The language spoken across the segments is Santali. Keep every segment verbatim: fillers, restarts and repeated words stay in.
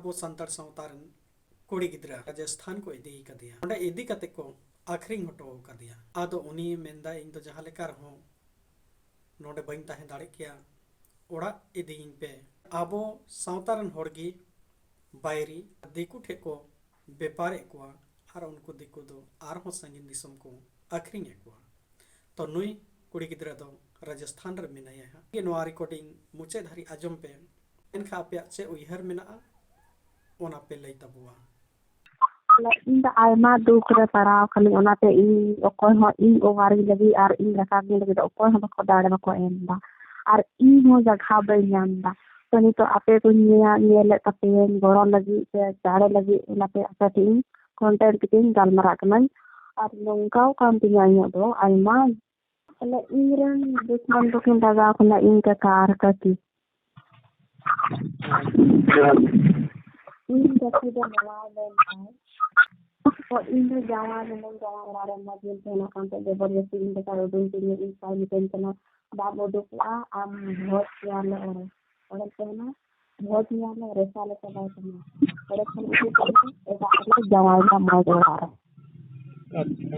ᱟᱵᱚ ᱥᱟᱱᱛᱟᱲ ᱥᱟᱶᱛᱟ ᱨᱮᱱ ᱠᱩᱲᱤ ᱜᱤᱫᱽᱨᱟᱹ ᱨᱟᱡᱚᱥᱛᱷᱟᱱ ᱠᱚ ᱤᱫᱤ ᱠᱟᱫᱮᱭᱟ᱾ ᱚᱸᱰᱮ ᱤᱫᱤ ᱠᱟᱛᱮ ᱠᱚ ᱟᱠᱷᱨᱤᱧ ᱦᱚᱴᱚ ᱟᱠᱟᱫᱮᱭᱟ᱾ ᱟᱫᱚ ᱩᱱᱤ ᱢᱮᱱᱫᱟ, "ᱤᱧ ᱫᱚ ᱡᱟᱦᱟᱸ ᱞᱮᱠᱟ ᱨᱮᱦᱚᱸ ᱱᱚᱰᱮ ᱵᱟᱹᱧ ᱛᱟᱦᱮᱸ ᱫᱟᱲᱮᱜ ᱠᱮᱭᱟ, ᱚᱲᱟᱜ ᱤᱫᱤᱭᱤᱧ ᱯᱮ᱾" ᱟᱵᱚ ᱥᱟᱶᱛᱟ ᱨᱮᱱ ᱦᱚᱲ ᱜᱮ ᱵᱟᱭᱨᱤ ᱫᱤᱠᱩ ᱴᱷᱮᱱ ᱠᱚ ᱵᱮᱯᱟᱨᱮᱫ ᱠᱚᱣᱟ ᱟᱨ ᱩᱱᱠᱩ ᱫᱤᱠᱩ ᱫᱚ ᱟᱨᱦᱚᱸ ᱥᱟᱺᱜᱤᱧ ᱫᱤᱥᱚᱢ ᱠᱚ ᱟᱠᱷᱨᱤᱧᱮᱫ ᱠᱚᱣᱟ᱾ ᱛᱚ ᱱᱩᱭ ᱠᱩᱲᱤ ᱜᱤᱫᱽᱨᱟᱹ ᱫᱚ ᱨᱟᱡᱚᱥᱛᱷᱟᱱ ᱨᱮ ᱢᱮᱱᱟᱭᱟ ᱦᱟᱸᱜ᱾ ᱱᱚᱣᱟ recording ᱢᱩᱪᱟᱹᱫ ᱫᱷᱟᱹᱨᱤᱡ ᱟᱸᱡᱚᱢ ᱯᱮ, ᱮᱱᱠᱷᱟᱱ ᱟᱯᱮᱭᱟᱜ ᱪᱮᱫ ᱩᱭᱦᱟᱹᱨ ᱢᱮᱱᱟᱜᱼᱟ ᱚᱱᱟ ᱯᱮ ᱞᱟᱹᱭ ᱛᱟᱵᱚᱣᱟ᱾ ᱵᱚᱞᱮ ᱤᱧ ᱫᱚ ᱟᱭᱢᱟ ᱫᱩᱠ ᱨᱮ ᱯᱟᱲᱟᱣ ᱠᱟᱱᱟᱧ, ᱚᱱᱟᱛᱮ ᱤᱧ ᱚᱠᱚᱭ ᱦᱚᱸ ᱤᱧ ᱚᱣᱟᱨᱤᱧ ᱞᱟᱹᱜᱤᱫ ᱟᱨ ᱤᱧ ᱨᱟᱠᱟᱵᱤᱧ ᱞᱟᱹᱜᱤᱫ ᱚᱠᱚᱭ ᱦᱚᱸ ᱵᱟᱠᱚ ᱫᱟᱲᱮ ᱵᱟᱠᱚ ᱮᱢ ᱮᱫᱟ, ᱟᱨ ᱤᱧ ᱦᱚᱸ ᱡᱟᱜᱷᱟ ᱵᱟᱹᱧ ᱧᱟᱢ ᱮᱫᱟ᱾ ᱛᱚ ᱱᱤᱛᱚᱜ ᱟᱯᱮ ᱠᱚᱧ ᱧᱮᱞ, ᱧᱮᱞᱮᱫ ᱛᱟᱯᱮᱭᱟᱹᱧ, ᱜᱚᱲᱚ ᱞᱟᱹᱜᱤᱫ ᱥᱮ ᱫᱟᱲᱮ ᱞᱟᱹᱜᱤᱫ ᱚᱱᱟᱛᱮ ᱟᱯᱮ ᱴᱷᱮᱱ ᱤᱧ contact ᱠᱟᱛᱮ ᱤᱧ ᱜᱟᱞᱢᱟᱨᱟᱜ ᱠᱟᱱᱟᱧ᱾ ᱟᱨ ᱱᱚᱝᱠᱟᱣ ᱠᱟᱱ ᱛᱤᱧᱟ ᱤᱧᱟᱹᱜ ᱫᱚ ᱟᱭᱢᱟ, ᱵᱚᱞᱮ ᱤᱧ ᱨᱮᱱ ᱫᱩᱥᱢᱚᱱ ᱫᱚᱠᱤᱱ ᱞᱟᱜᱟᱣ ᱠᱟᱱᱟ ᱤᱧ ᱠᱟᱠᱟ ᱟᱨ ᱠᱟᱹᱠᱤ᱾ ᱤᱧ ᱠᱟᱹᱠᱤ ᱫᱚ ᱱᱚᱣᱟ ᱢᱮᱱᱫᱟᱭ, ᱛᱚ ᱤᱧ ᱫᱚ ᱡᱟᱶᱟᱭ ᱢᱮᱱᱟᱹᱧ, ᱡᱟᱶᱟᱭ ᱚᱲᱟᱜ ᱨᱮ ᱢᱚᱡᱽ ᱜᱤᱧ ᱛᱟᱦᱮᱱᱟ, ᱠᱟᱱᱛᱮ ᱡᱚᱵᱚᱨᱫᱚᱥᱛᱤ ᱤᱧ ᱠᱟᱠᱟ ᱩᱰᱩᱝ ᱠᱤᱧᱟᱹ, ᱤᱧ ᱠᱟᱭ ᱢᱤᱛᱟᱹᱧ ᱠᱟᱱᱟ, "ᱵᱟᱢ ᱩᱰᱩᱠᱚᱜᱼᱟ, ᱟᱢ ᱵᱷᱚᱡᱽ ᱯᱮᱭᱟᱞᱮ ᱚᱲᱮ, ᱚᱲᱮ ᱛᱟᱦᱮᱱᱟ, ᱵᱷᱚᱡᱽ ᱧᱟᱢᱮ, ᱨᱮᱥᱟ ᱞᱮ ᱪᱟᱵᱟᱭ ᱛᱟᱢᱟ, ᱚᱸᱰᱮ ᱠᱷᱚᱱ ᱩᱰᱩᱠ ᱠᱟᱛᱮ ᱮᱴᱟᱜ ᱨᱮ ᱡᱟᱶᱟᱭ ᱢᱮ ᱢᱚᱡᱽ ᱚᱲᱟᱜ ᱨᱮ᱾" ᱟᱪᱪᱷᱟ᱾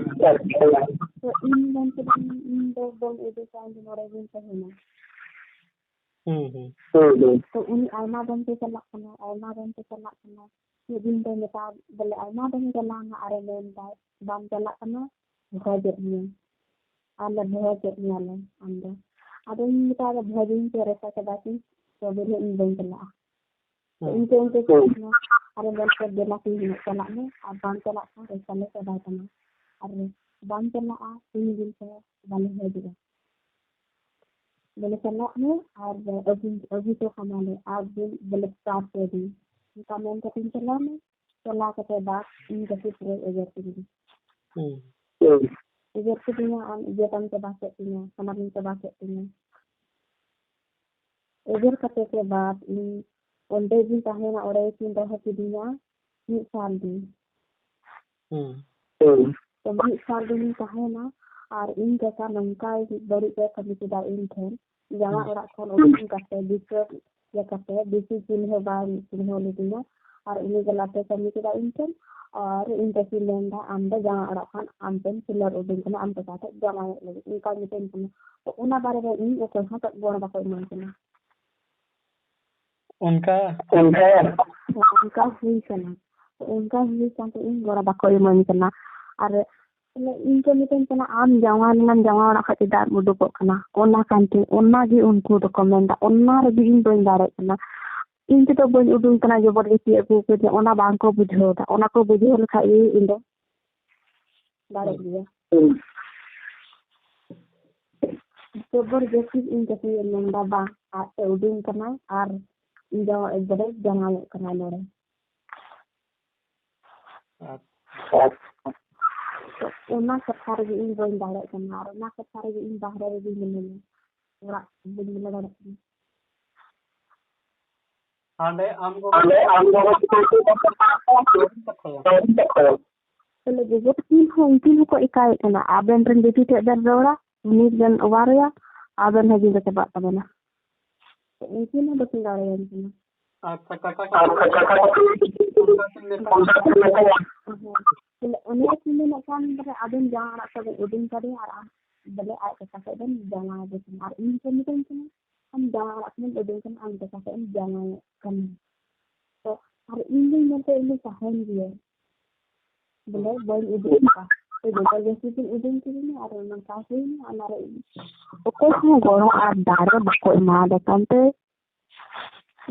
ᱛᱚ ᱤᱧ ᱢᱮᱱ ᱠᱮᱫᱟᱹᱧ, "ᱤᱧ ᱫᱚ ᱵᱟᱹᱧ ᱩᱰᱩᱠᱟ, ᱤᱧ ᱫᱚ ᱱᱚᱰᱮ ᱜᱤᱧ ᱛᱟᱦᱮᱱᱟ᱾" ᱦᱩᱸ, ᱦᱩᱸ᱾ ᱛᱚ ᱩᱱᱤ ᱟᱭᱢᱟ ᱫᱚᱢ ᱛᱮ ᱪᱟᱞᱟᱜ ᱠᱟᱱᱟ, ᱟᱭᱢᱟ ᱫᱚᱢ ᱛᱮ ᱪᱟᱞᱟᱜ ᱠᱟᱱᱟ᱾ ᱢᱤᱫ ᱫᱤᱱ ᱫᱚ ᱢᱮᱛᱟ, ᱵᱚᱞᱮ ᱟᱭᱢᱟ ᱫᱚᱢ ᱪᱟᱞᱟᱣᱱᱟ, ᱟᱨᱮ ᱢᱮᱱᱫᱟᱭ, "ᱵᱟᱢ ᱪᱟᱞᱟᱜ ᱠᱟᱱᱟ, ᱵᱷᱚᱡᱮᱫ ᱢᱮᱭᱟ, ᱟᱞᱮ ᱵᱷᱚᱡᱮᱫ ᱢᱮᱭᱟᱞᱮ ᱟᱢ ᱫᱚ᱾" ᱟᱫᱚᱧ ᱢᱮᱛᱟᱭ ᱫᱟ, "ᱵᱷᱚᱡᱽ ᱤᱧ ᱯᱮ, ᱨᱮᱥᱟ ᱪᱟᱵᱟ ᱠᱤᱧ, ᱛᱚᱵᱮ ᱱᱟᱜ ᱤᱧ ᱵᱟᱹᱧ ᱪᱟᱞᱟᱜᱼᱟ᱾" ᱛᱚ ᱦᱩᱸ᱾ ᱤᱱᱠᱟᱹ ᱤᱱᱠᱟᱹ ᱪᱟᱞᱟᱜ ᱢᱮ, ᱟᱨᱮ ᱢᱮᱱ ᱠᱮᱫ, "ᱫᱮᱞᱟ ᱛᱤᱦᱤᱧ ᱦᱤᱞᱳᱜ ᱪᱟᱞᱟᱜ ᱢᱮ, ᱟᱨ ᱵᱟᱢ ᱪᱟᱞᱟᱜ ᱠᱷᱟᱱ ᱨᱮᱥᱟ ᱞᱮ ᱪᱟᱵᱟᱭ ᱛᱟᱢᱟ, ᱟᱨ ᱵᱟᱢ ᱪᱟᱞᱟᱜᱼᱟ, ᱛᱤᱦᱤᱧ ᱫᱤᱱ ᱠᱷᱚᱱ ᱵᱟᱞᱮ ᱦᱤᱡᱩᱜᱼᱟ, ᱵᱚᱞᱮ ᱪᱟᱞᱟᱜ ᱢᱮ ᱟᱨ ᱟᱹᱜᱩ, ᱟᱹᱜᱩ ᱦᱚᱴᱚ ᱠᱟᱢᱟᱞᱮ, ᱟᱨ ᱫᱤᱱ ᱵᱚᱞᱮ ᱪᱟᱥ ᱯᱮ ᱫᱤᱱ᱾" ᱚᱱᱠᱟ ᱢᱮᱱ ᱠᱟᱛᱮᱧ ᱪᱟᱞᱟᱣ ᱱᱟ᱾ ᱪᱟᱞᱟᱣ ᱠᱟᱛᱮ ᱵᱟᱥ ᱤᱧ ᱠᱟᱹᱴᱤᱡ ᱨᱮ ᱮᱜᱮᱨ ᱠᱤᱫᱤᱧᱟ᱾ ᱦᱩᱸ᱾ ᱮᱜᱮᱨ ᱠᱤᱫᱤᱧᱟ, "ᱟᱢ ᱤᱭᱟᱹ ᱛᱟᱢ ᱪᱟᱵᱟ ᱠᱮᱫ ᱛᱤᱧᱟ, ᱥᱟᱱᱟᱢ ᱪᱟᱵᱟ ᱠᱮᱫ ᱛᱤᱧᱟ᱾" ᱮᱜᱮᱨ ᱠᱟᱛᱮ ᱥᱮ ᱵᱟᱫ ᱤᱧ ᱚᱸᱰᱮ ᱜᱤᱧ ᱛᱟᱦᱮᱸᱭᱮᱱᱟ, ᱚᱸᱰᱮ ᱜᱮᱠᱤᱱ ᱫᱚᱦᱚ ᱠᱤᱫᱤᱧᱟ ᱢᱤᱫ ᱥᱟᱞ ᱫᱤᱱ᱾ ᱦᱩᱸ᱾ ᱛᱚ ᱢᱤᱫ ᱥᱟᱞ ᱫᱤᱱᱤᱧ ᱛᱟᱦᱮᱸᱭᱮᱱᱟ, ᱟᱨ ᱤᱧ ᱠᱟᱠᱟ ᱱᱚᱝᱠᱟᱭ ᱵᱟᱹᱲᱤᱡ ᱮ ᱠᱟᱹᱢᱤ ᱠᱮᱫᱟ ᱤᱧ ᱴᱷᱮᱱ, ᱡᱟᱶᱟᱭ ᱦᱩᱸ᱾ ᱚᱲᱟᱜ ᱠᱷᱚᱱ ᱩᱰᱩᱠ ᱠᱟᱛᱮ ᱵᱤᱥᱟᱹ ᱤᱭᱟᱹ ᱠᱟᱛᱮ ᱵᱮᱥᱤ ᱪᱤᱱᱦᱟᱹ ᱵᱟᱭ ᱪᱤᱱᱦᱟᱹᱣ ᱞᱤᱫᱤᱧᱟ᱾ ᱟᱨ ᱩᱱᱤ ᱜᱮ ᱞᱟᱛᱮ ᱠᱟᱹᱢᱤ ᱠᱮᱫᱟ ᱤᱧ ᱴᱷᱮᱱ᱾ ᱟᱨ ᱤᱧ ᱛᱟᱹᱠᱤᱱ ᱢᱮᱱᱫᱟ, "ᱟᱢ ᱫᱚ ᱡᱟᱶᱟᱭ ᱚᱲᱟᱜ ᱠᱷᱚᱱ ᱟᱢ ᱛᱮᱢ ᱥᱤᱞᱟᱹᱨ ᱩᱰᱩᱝ ᱠᱟᱱᱟ, ᱟᱢ ᱫᱚ ᱚᱠᱟ ᱴᱷᱮᱡ ᱡᱟᱶᱟᱭᱚᱜ ᱞᱟᱹᱜᱤᱫ?" ᱚᱱᱠᱟ ᱢᱤᱛᱟᱹᱧ ᱠᱟᱱᱟ᱾ ᱛᱚ ᱚᱱᱟ ᱵᱟᱨᱮ ᱨᱮ ᱤᱧ ᱚᱠᱚᱭ ᱦᱚᱸ ᱜᱚᱲᱚ ᱵᱟᱠᱚ ᱮᱢᱟᱹᱧ ᱠᱟᱱᱟ᱾ ᱚᱱᱠᱟ ᱚᱱᱠᱟ ᱦᱩᱭ ᱠᱟᱱᱟ᱾ ᱛᱚ ᱚᱱᱠᱟ ᱦᱩᱭ ᱠᱟᱱᱛᱮ ᱤᱧ ᱜᱚᱲᱚ ᱵᱟᱠᱚ ᱮᱢᱟᱹᱧ ᱠᱟᱱᱟ᱾ ᱟᱨ ᱛᱟᱦᱞᱮ ᱤᱧ ᱠᱚ ᱢᱤᱛᱟᱹᱧ ᱠᱟᱱᱟ, "ᱟᱢ ᱡᱟᱶᱟᱭ ᱞᱮᱱᱟᱢ, ᱡᱟᱶᱟᱭ ᱚᱲᱟᱜ ᱠᱷᱚᱱ ᱪᱮᱫᱟᱜ ᱮᱢ ᱩᱰᱩᱠᱚᱜ ᱠᱟᱱᱟ?" ᱚᱱᱟ ᱠᱟᱱᱛᱮ, ᱚᱱᱟ ᱜᱮ ᱩᱱᱠᱩ ᱫᱚᱠᱚ ᱢᱮᱱᱫᱟ, ᱚᱱᱟ ᱨᱮᱜᱮ ᱤᱧ ᱵᱟᱹᱧ ᱫᱟᱲᱮᱭᱟᱜ ᱠᱟᱱᱟ᱾ ᱤᱧ ᱛᱮᱫᱚ ᱵᱟᱹᱧ ᱩᱰᱩᱝ ᱠᱟᱱᱟ, ᱡᱚᱵᱚᱨᱫᱚᱥᱛᱤ ᱟᱹᱜᱩ ᱠᱟᱹᱫᱤᱧᱟ, ᱚᱱᱟ ᱵᱟᱝ ᱠᱚ ᱵᱩᱡᱷᱟᱹᱣ ᱫᱟ᱾ ᱚᱱᱟ ᱠᱚ ᱵᱩᱡᱷᱟᱹᱣ ᱞᱮᱠᱷᱟᱡ ᱜᱮ ᱤᱧ ᱫᱚ ᱫᱟᱲᱮᱜ ᱜᱮᱭᱟ᱾ ᱡᱚᱵᱚᱨᱫᱚᱥᱛᱤ ᱤᱧ ᱠᱟᱹᱴᱤᱡ ᱮ ᱢᱮᱱᱫᱟ, ᱵᱟᱝ, ᱟᱡ ᱛᱮ ᱩᱰᱩᱝ ᱠᱟᱱᱟᱭ ᱟᱨ ᱤᱧ ᱫᱚ ᱮᱠᱵᱟᱨᱮ ᱡᱟᱶᱟᱭᱚᱜ ᱠᱟᱱᱟᱭ ᱱᱚᱰᱮ᱾ ᱟᱪᱪᱷᱟ᱾ ᱛᱚ ᱚᱱᱟ ᱠᱟᱛᱷᱟ ᱨᱮᱜᱮ ᱤᱧ ᱵᱟᱹᱧ ᱫᱟᱲᱮᱭᱟᱜ ᱠᱟᱱᱟ, ᱟᱨ ᱚᱱᱟ ᱠᱟᱛᱷᱟ ᱨᱮᱜᱮ ᱤᱧ ᱵᱟᱦᱨᱮ ᱨᱮᱜᱮ ᱢᱤᱱᱟᱹᱧᱟ, ᱚᱲᱟᱜ ᱵᱟᱹᱧ ᱵᱚᱞᱚ ᱫᱟᱲᱮᱭᱟᱜ ᱠᱟᱱᱟ᱾ ᱦᱟᱸᱰᱮ ᱟᱢ ᱜᱚᱜᱚ ᱦᱟᱸᱰᱮ ᱟᱢ ᱜᱚᱜᱚ ᱠᱟᱛᱷᱟᱭᱟ᱾ ᱛᱟᱦᱞᱮ ᱜᱚᱜᱚ ᱛᱟᱹᱠᱤᱱ ᱦᱚᱸ, ᱩᱱᱠᱤᱱ ᱦᱚᱸᱠᱚ ᱮᱠᱟᱭᱮᱫ ᱠᱟᱱᱟ, ᱟᱵᱮᱱ ᱨᱮᱱ ᱵᱤᱴᱤ ᱴᱷᱮᱡ ᱵᱮᱱ ᱨᱚᱲᱟ, ᱩᱱᱤ ᱵᱮᱱ ᱚᱣᱟᱨᱮᱭᱟ, ᱟᱵᱮᱱ ᱦᱚᱸ ᱡᱤᱣᱤ ᱪᱟᱵᱟᱜ ᱛᱟᱵᱮᱱᱟ᱾ ᱛᱚ ᱩᱱᱠᱤᱱ ᱦᱚᱸ ᱵᱟᱹᱠᱤᱱ ᱫᱟᱲᱮᱭᱟᱹᱧ ᱠᱟᱱᱟ᱾ ᱟᱪᱪᱷᱟ, ᱠᱟᱠᱟ ᱠᱟᱠᱩ ᱚᱱᱠᱟ ᱠᱤᱱ ᱢᱮᱛᱟ ᱠᱚᱣᱟ᱾ ᱦᱮᱸ᱾ ᱛᱟᱦᱞᱮ ᱚᱱᱮ ᱠᱤᱱ ᱢᱮᱱᱮᱫ ᱠᱟᱱ ᱵᱚᱞᱮ ᱟᱵᱮᱱ ᱡᱟᱶᱟᱭ ᱚᱲᱟᱜ ᱠᱷᱚᱱ ᱵᱮᱱ ᱩᱰᱩᱝ ᱠᱟᱫᱮᱭᱟ ᱟᱨ ᱟᱢ ᱵᱚᱞᱮ ᱟᱡ ᱠᱟᱠᱟ ᱥᱮᱫ ᱵᱮᱱ ᱡᱟᱶᱟᱭ ᱟᱫᱮ ᱠᱟᱱᱟ᱾ ᱟᱨ ᱤᱧ ᱠᱚ ᱢᱤᱛᱟᱹᱧ ᱠᱟᱱᱟ, "ᱟᱢ ᱡᱟᱶᱟᱭ ᱚᱲᱟᱜ ᱠᱷᱚᱱᱮᱢ ᱩᱰᱩᱝ ᱠᱟᱱᱟ, ᱟᱢ ᱠᱟᱠᱟ ᱥᱮᱫ ᱮᱢ ᱡᱟᱶᱟᱭᱚᱜ ᱠᱟᱱᱟ?" ᱛᱚ ᱟᱨ ᱤᱧ ᱫᱚᱧ ᱢᱮᱱ ᱛᱟᱦᱮᱸ ᱤᱧ ᱫᱚ ᱛᱟᱦᱮᱱ ᱜᱤᱭᱟᱹᱧ᱾ ᱵᱚᱞᱮ ᱵᱟᱹᱧ ᱩᱫᱩᱜ ᱠᱚᱣᱟ᱾ ᱛᱚ ᱡᱚᱵᱚᱨᱫᱚᱥᱛᱤ ᱠᱤᱱ ᱩᱫᱩᱜ ᱠᱤᱫᱤᱧᱟ ᱟᱨ ᱱᱚᱝᱠᱟ ᱦᱩᱭᱱᱟ, ᱚᱱᱟᱨᱮ ᱚᱠᱚᱭ ᱦᱚᱸ ᱜᱚᱲᱚ ᱟᱨ ᱫᱟᱲᱮ ᱵᱟᱠᱚ ᱮᱢᱟᱫᱮ ᱠᱟᱱᱛᱮ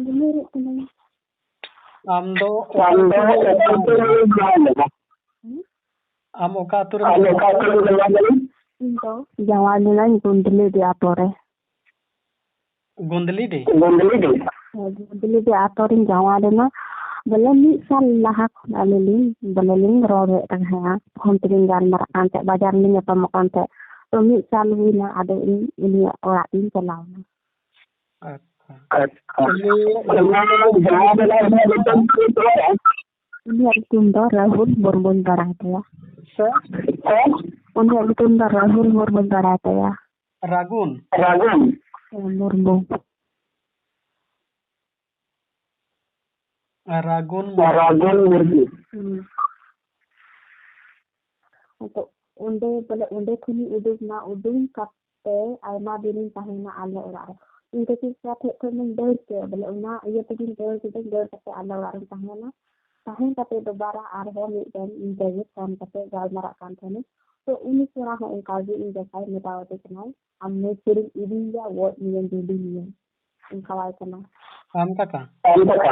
ᱫᱩᱞᱟᱹᱲᱚᱜ ᱠᱟᱱᱟᱭ᱾ ᱟᱢ ᱫᱚ ᱟᱢ ᱫᱚ ᱚᱠᱚᱭ ᱠᱚ ᱡᱟᱶᱟᱭ ᱞᱮᱫᱟ? ᱦᱩᱸ? ᱟᱢ ᱚᱠᱟ ᱟᱹᱛᱩ ᱨᱮᱢ ᱟᱢ ᱚᱠᱟ ᱟᱹᱛᱩ ᱨᱮᱢ ᱡᱟᱶᱟᱭ ᱞᱮᱱᱟ? ᱤᱧ ᱫᱚ ᱡᱟᱶᱟᱭ ᱞᱮᱱᱟᱹᱧ ᱜᱩᱸᱫᱽᱞᱤᱰᱤ ᱟᱛᱳ ᱨᱮ᱾ ᱜᱩᱸᱫᱽᱞᱤᱰᱤ? ᱜᱩᱸᱫᱽᱞᱤᱰᱤ? ᱦᱮᱸ, ᱜᱩᱸᱫᱽᱞᱤᱰᱤ ᱟᱛᱳ ᱨᱤᱧ ᱡᱟᱶᱟᱭ ᱞᱮᱱᱟ᱾ ᱵᱚᱞᱮ ᱢᱤᱫ ᱥᱟᱞ ᱞᱟᱦᱟ ᱠᱷᱚᱱ ᱟᱹᱞᱤᱧ ᱞᱤᱧ, ᱵᱚᱞᱮ ᱞᱤᱧ ᱨᱚᱲᱮᱫ ᱛᱟᱦᱮᱸᱜᱼᱟ, ᱯᱷᱳᱱ ᱛᱮᱞᱤᱧ ᱜᱟᱞᱢᱟᱨᱟᱜ ᱠᱟᱱ ᱛᱟᱦᱮᱸᱫ, ᱵᱟᱡᱟᱨ ᱨᱮᱞᱤᱧ ᱧᱟᱯᱟᱢᱚᱜ ᱠᱟᱱ ᱛᱟᱦᱮᱸᱫ᱾ ᱛᱚ ᱢᱤᱫ ᱥᱟᱞ ᱦᱩᱭᱱᱟ, ᱟᱫᱚ ᱤᱧ ᱩᱱᱤᱭᱟᱜ ᱚᱲᱟᱜ ᱤᱧ ᱪᱟᱞᱟᱣ ᱮᱱᱟ᱾ ᱟᱪᱪᱷᱟ᱾ ᱟᱪᱪᱷᱟ᱾ ᱩᱱᱤ ᱩᱱᱤᱭᱟᱜ ᱧᱩᱛᱩᱢ ᱫᱚ ᱨᱟᱦᱩᱞ ᱢᱩᱨᱢᱩᱧ ᱵᱟᱲᱟᱭ ᱛᱟᱭᱟ᱾ ᱥᱮ? ᱩᱱᱤᱭᱟᱜ ᱧᱩᱛᱩᱢ ᱫᱚ ᱨᱟᱦᱩᱞ ᱢᱩᱨᱢᱩᱧ ᱵᱟᱲᱟᱭ ᱛᱟᱭᱟ᱾ ᱨᱟᱜᱩᱱ? ᱨᱟᱜᱩᱱ? ᱦᱮᱸ, ᱢᱩᱨᱢᱩ᱾ ᱨᱟᱜᱩᱱ ᱢᱩᱨᱢᱩ᱾ ᱨᱟᱜᱩᱱ ᱢᱩᱨᱢᱩ᱾ ᱦᱩᱸ᱾ ᱟᱫᱚ ᱚᱸᱰᱮ ᱵᱚᱞᱮ, ᱚᱸᱰᱮ ᱠᱷᱚᱱᱤᱧ ᱩᱰᱩᱠ ᱱᱟ, ᱩᱰᱩᱝ ᱠᱟᱛᱮ ᱟᱭᱢᱟ ᱫᱤᱱᱤᱧ ᱛᱟᱦᱮᱸᱭᱮᱱᱟ ᱟᱞᱮ ᱚᱲᱟᱜ ᱨᱮ᱾ ᱤᱧ ᱠᱟᱹᱠᱤ ᱠᱟᱠᱟ ᱴᱷᱮᱡ ᱠᱷᱚᱱ ᱫᱚᱧ ᱫᱟᱹᱲ ᱠᱮᱫ, ᱵᱚᱞᱮ ᱚᱱᱟ ᱤᱭᱟᱹ ᱛᱮᱜᱤᱧ ᱫᱟᱹᱲ ᱠᱮᱫᱟᱹᱧ, ᱫᱟᱹᱲ ᱠᱟᱛᱮ ᱟᱞᱮ ᱚᱲᱟᱜ ᱨᱤᱧ ᱛᱟᱦᱮᱸᱭᱮᱱᱟ᱾ ᱛᱟᱦᱮᱸ ᱠᱟᱛᱮ ᱫᱚᱵᱟᱨᱟ ᱟᱨᱦᱚᱸ ᱢᱤᱫ ᱫᱚᱢ ᱤᱧ ᱫᱟᱹᱭ ᱜᱮ ᱯᱷᱳᱱ ᱠᱟᱛᱮ ᱜᱟᱞᱢᱟᱨᱟᱜ ᱠᱟᱱ ᱛᱟᱦᱮᱱᱤᱧ᱾ ᱛᱚ ᱩᱱᱤ ᱠᱚᱲᱟ ᱦᱚᱸ ᱚᱱᱠᱟ ᱜᱮ ᱤᱧ ᱠᱟᱠᱟᱭ ᱢᱮᱛᱟᱣᱟᱫᱮ ᱠᱟᱱᱟᱭ, "ᱟᱢ ᱱᱩᱭ ᱠᱩᱲᱤᱢ ᱤᱫᱤᱭᱮᱭᱟ, ᱜᱚᱡ ᱢᱮᱭᱟᱹᱧ, ᱡᱩᱰᱤ ᱢᱮᱭᱟᱹᱧ", ᱚᱱᱠᱟᱣᱟᱭ ᱠᱟᱱᱟ᱾ ᱟᱢ ᱠᱟᱠᱟ? ᱟᱢ ᱠᱟᱠᱟ?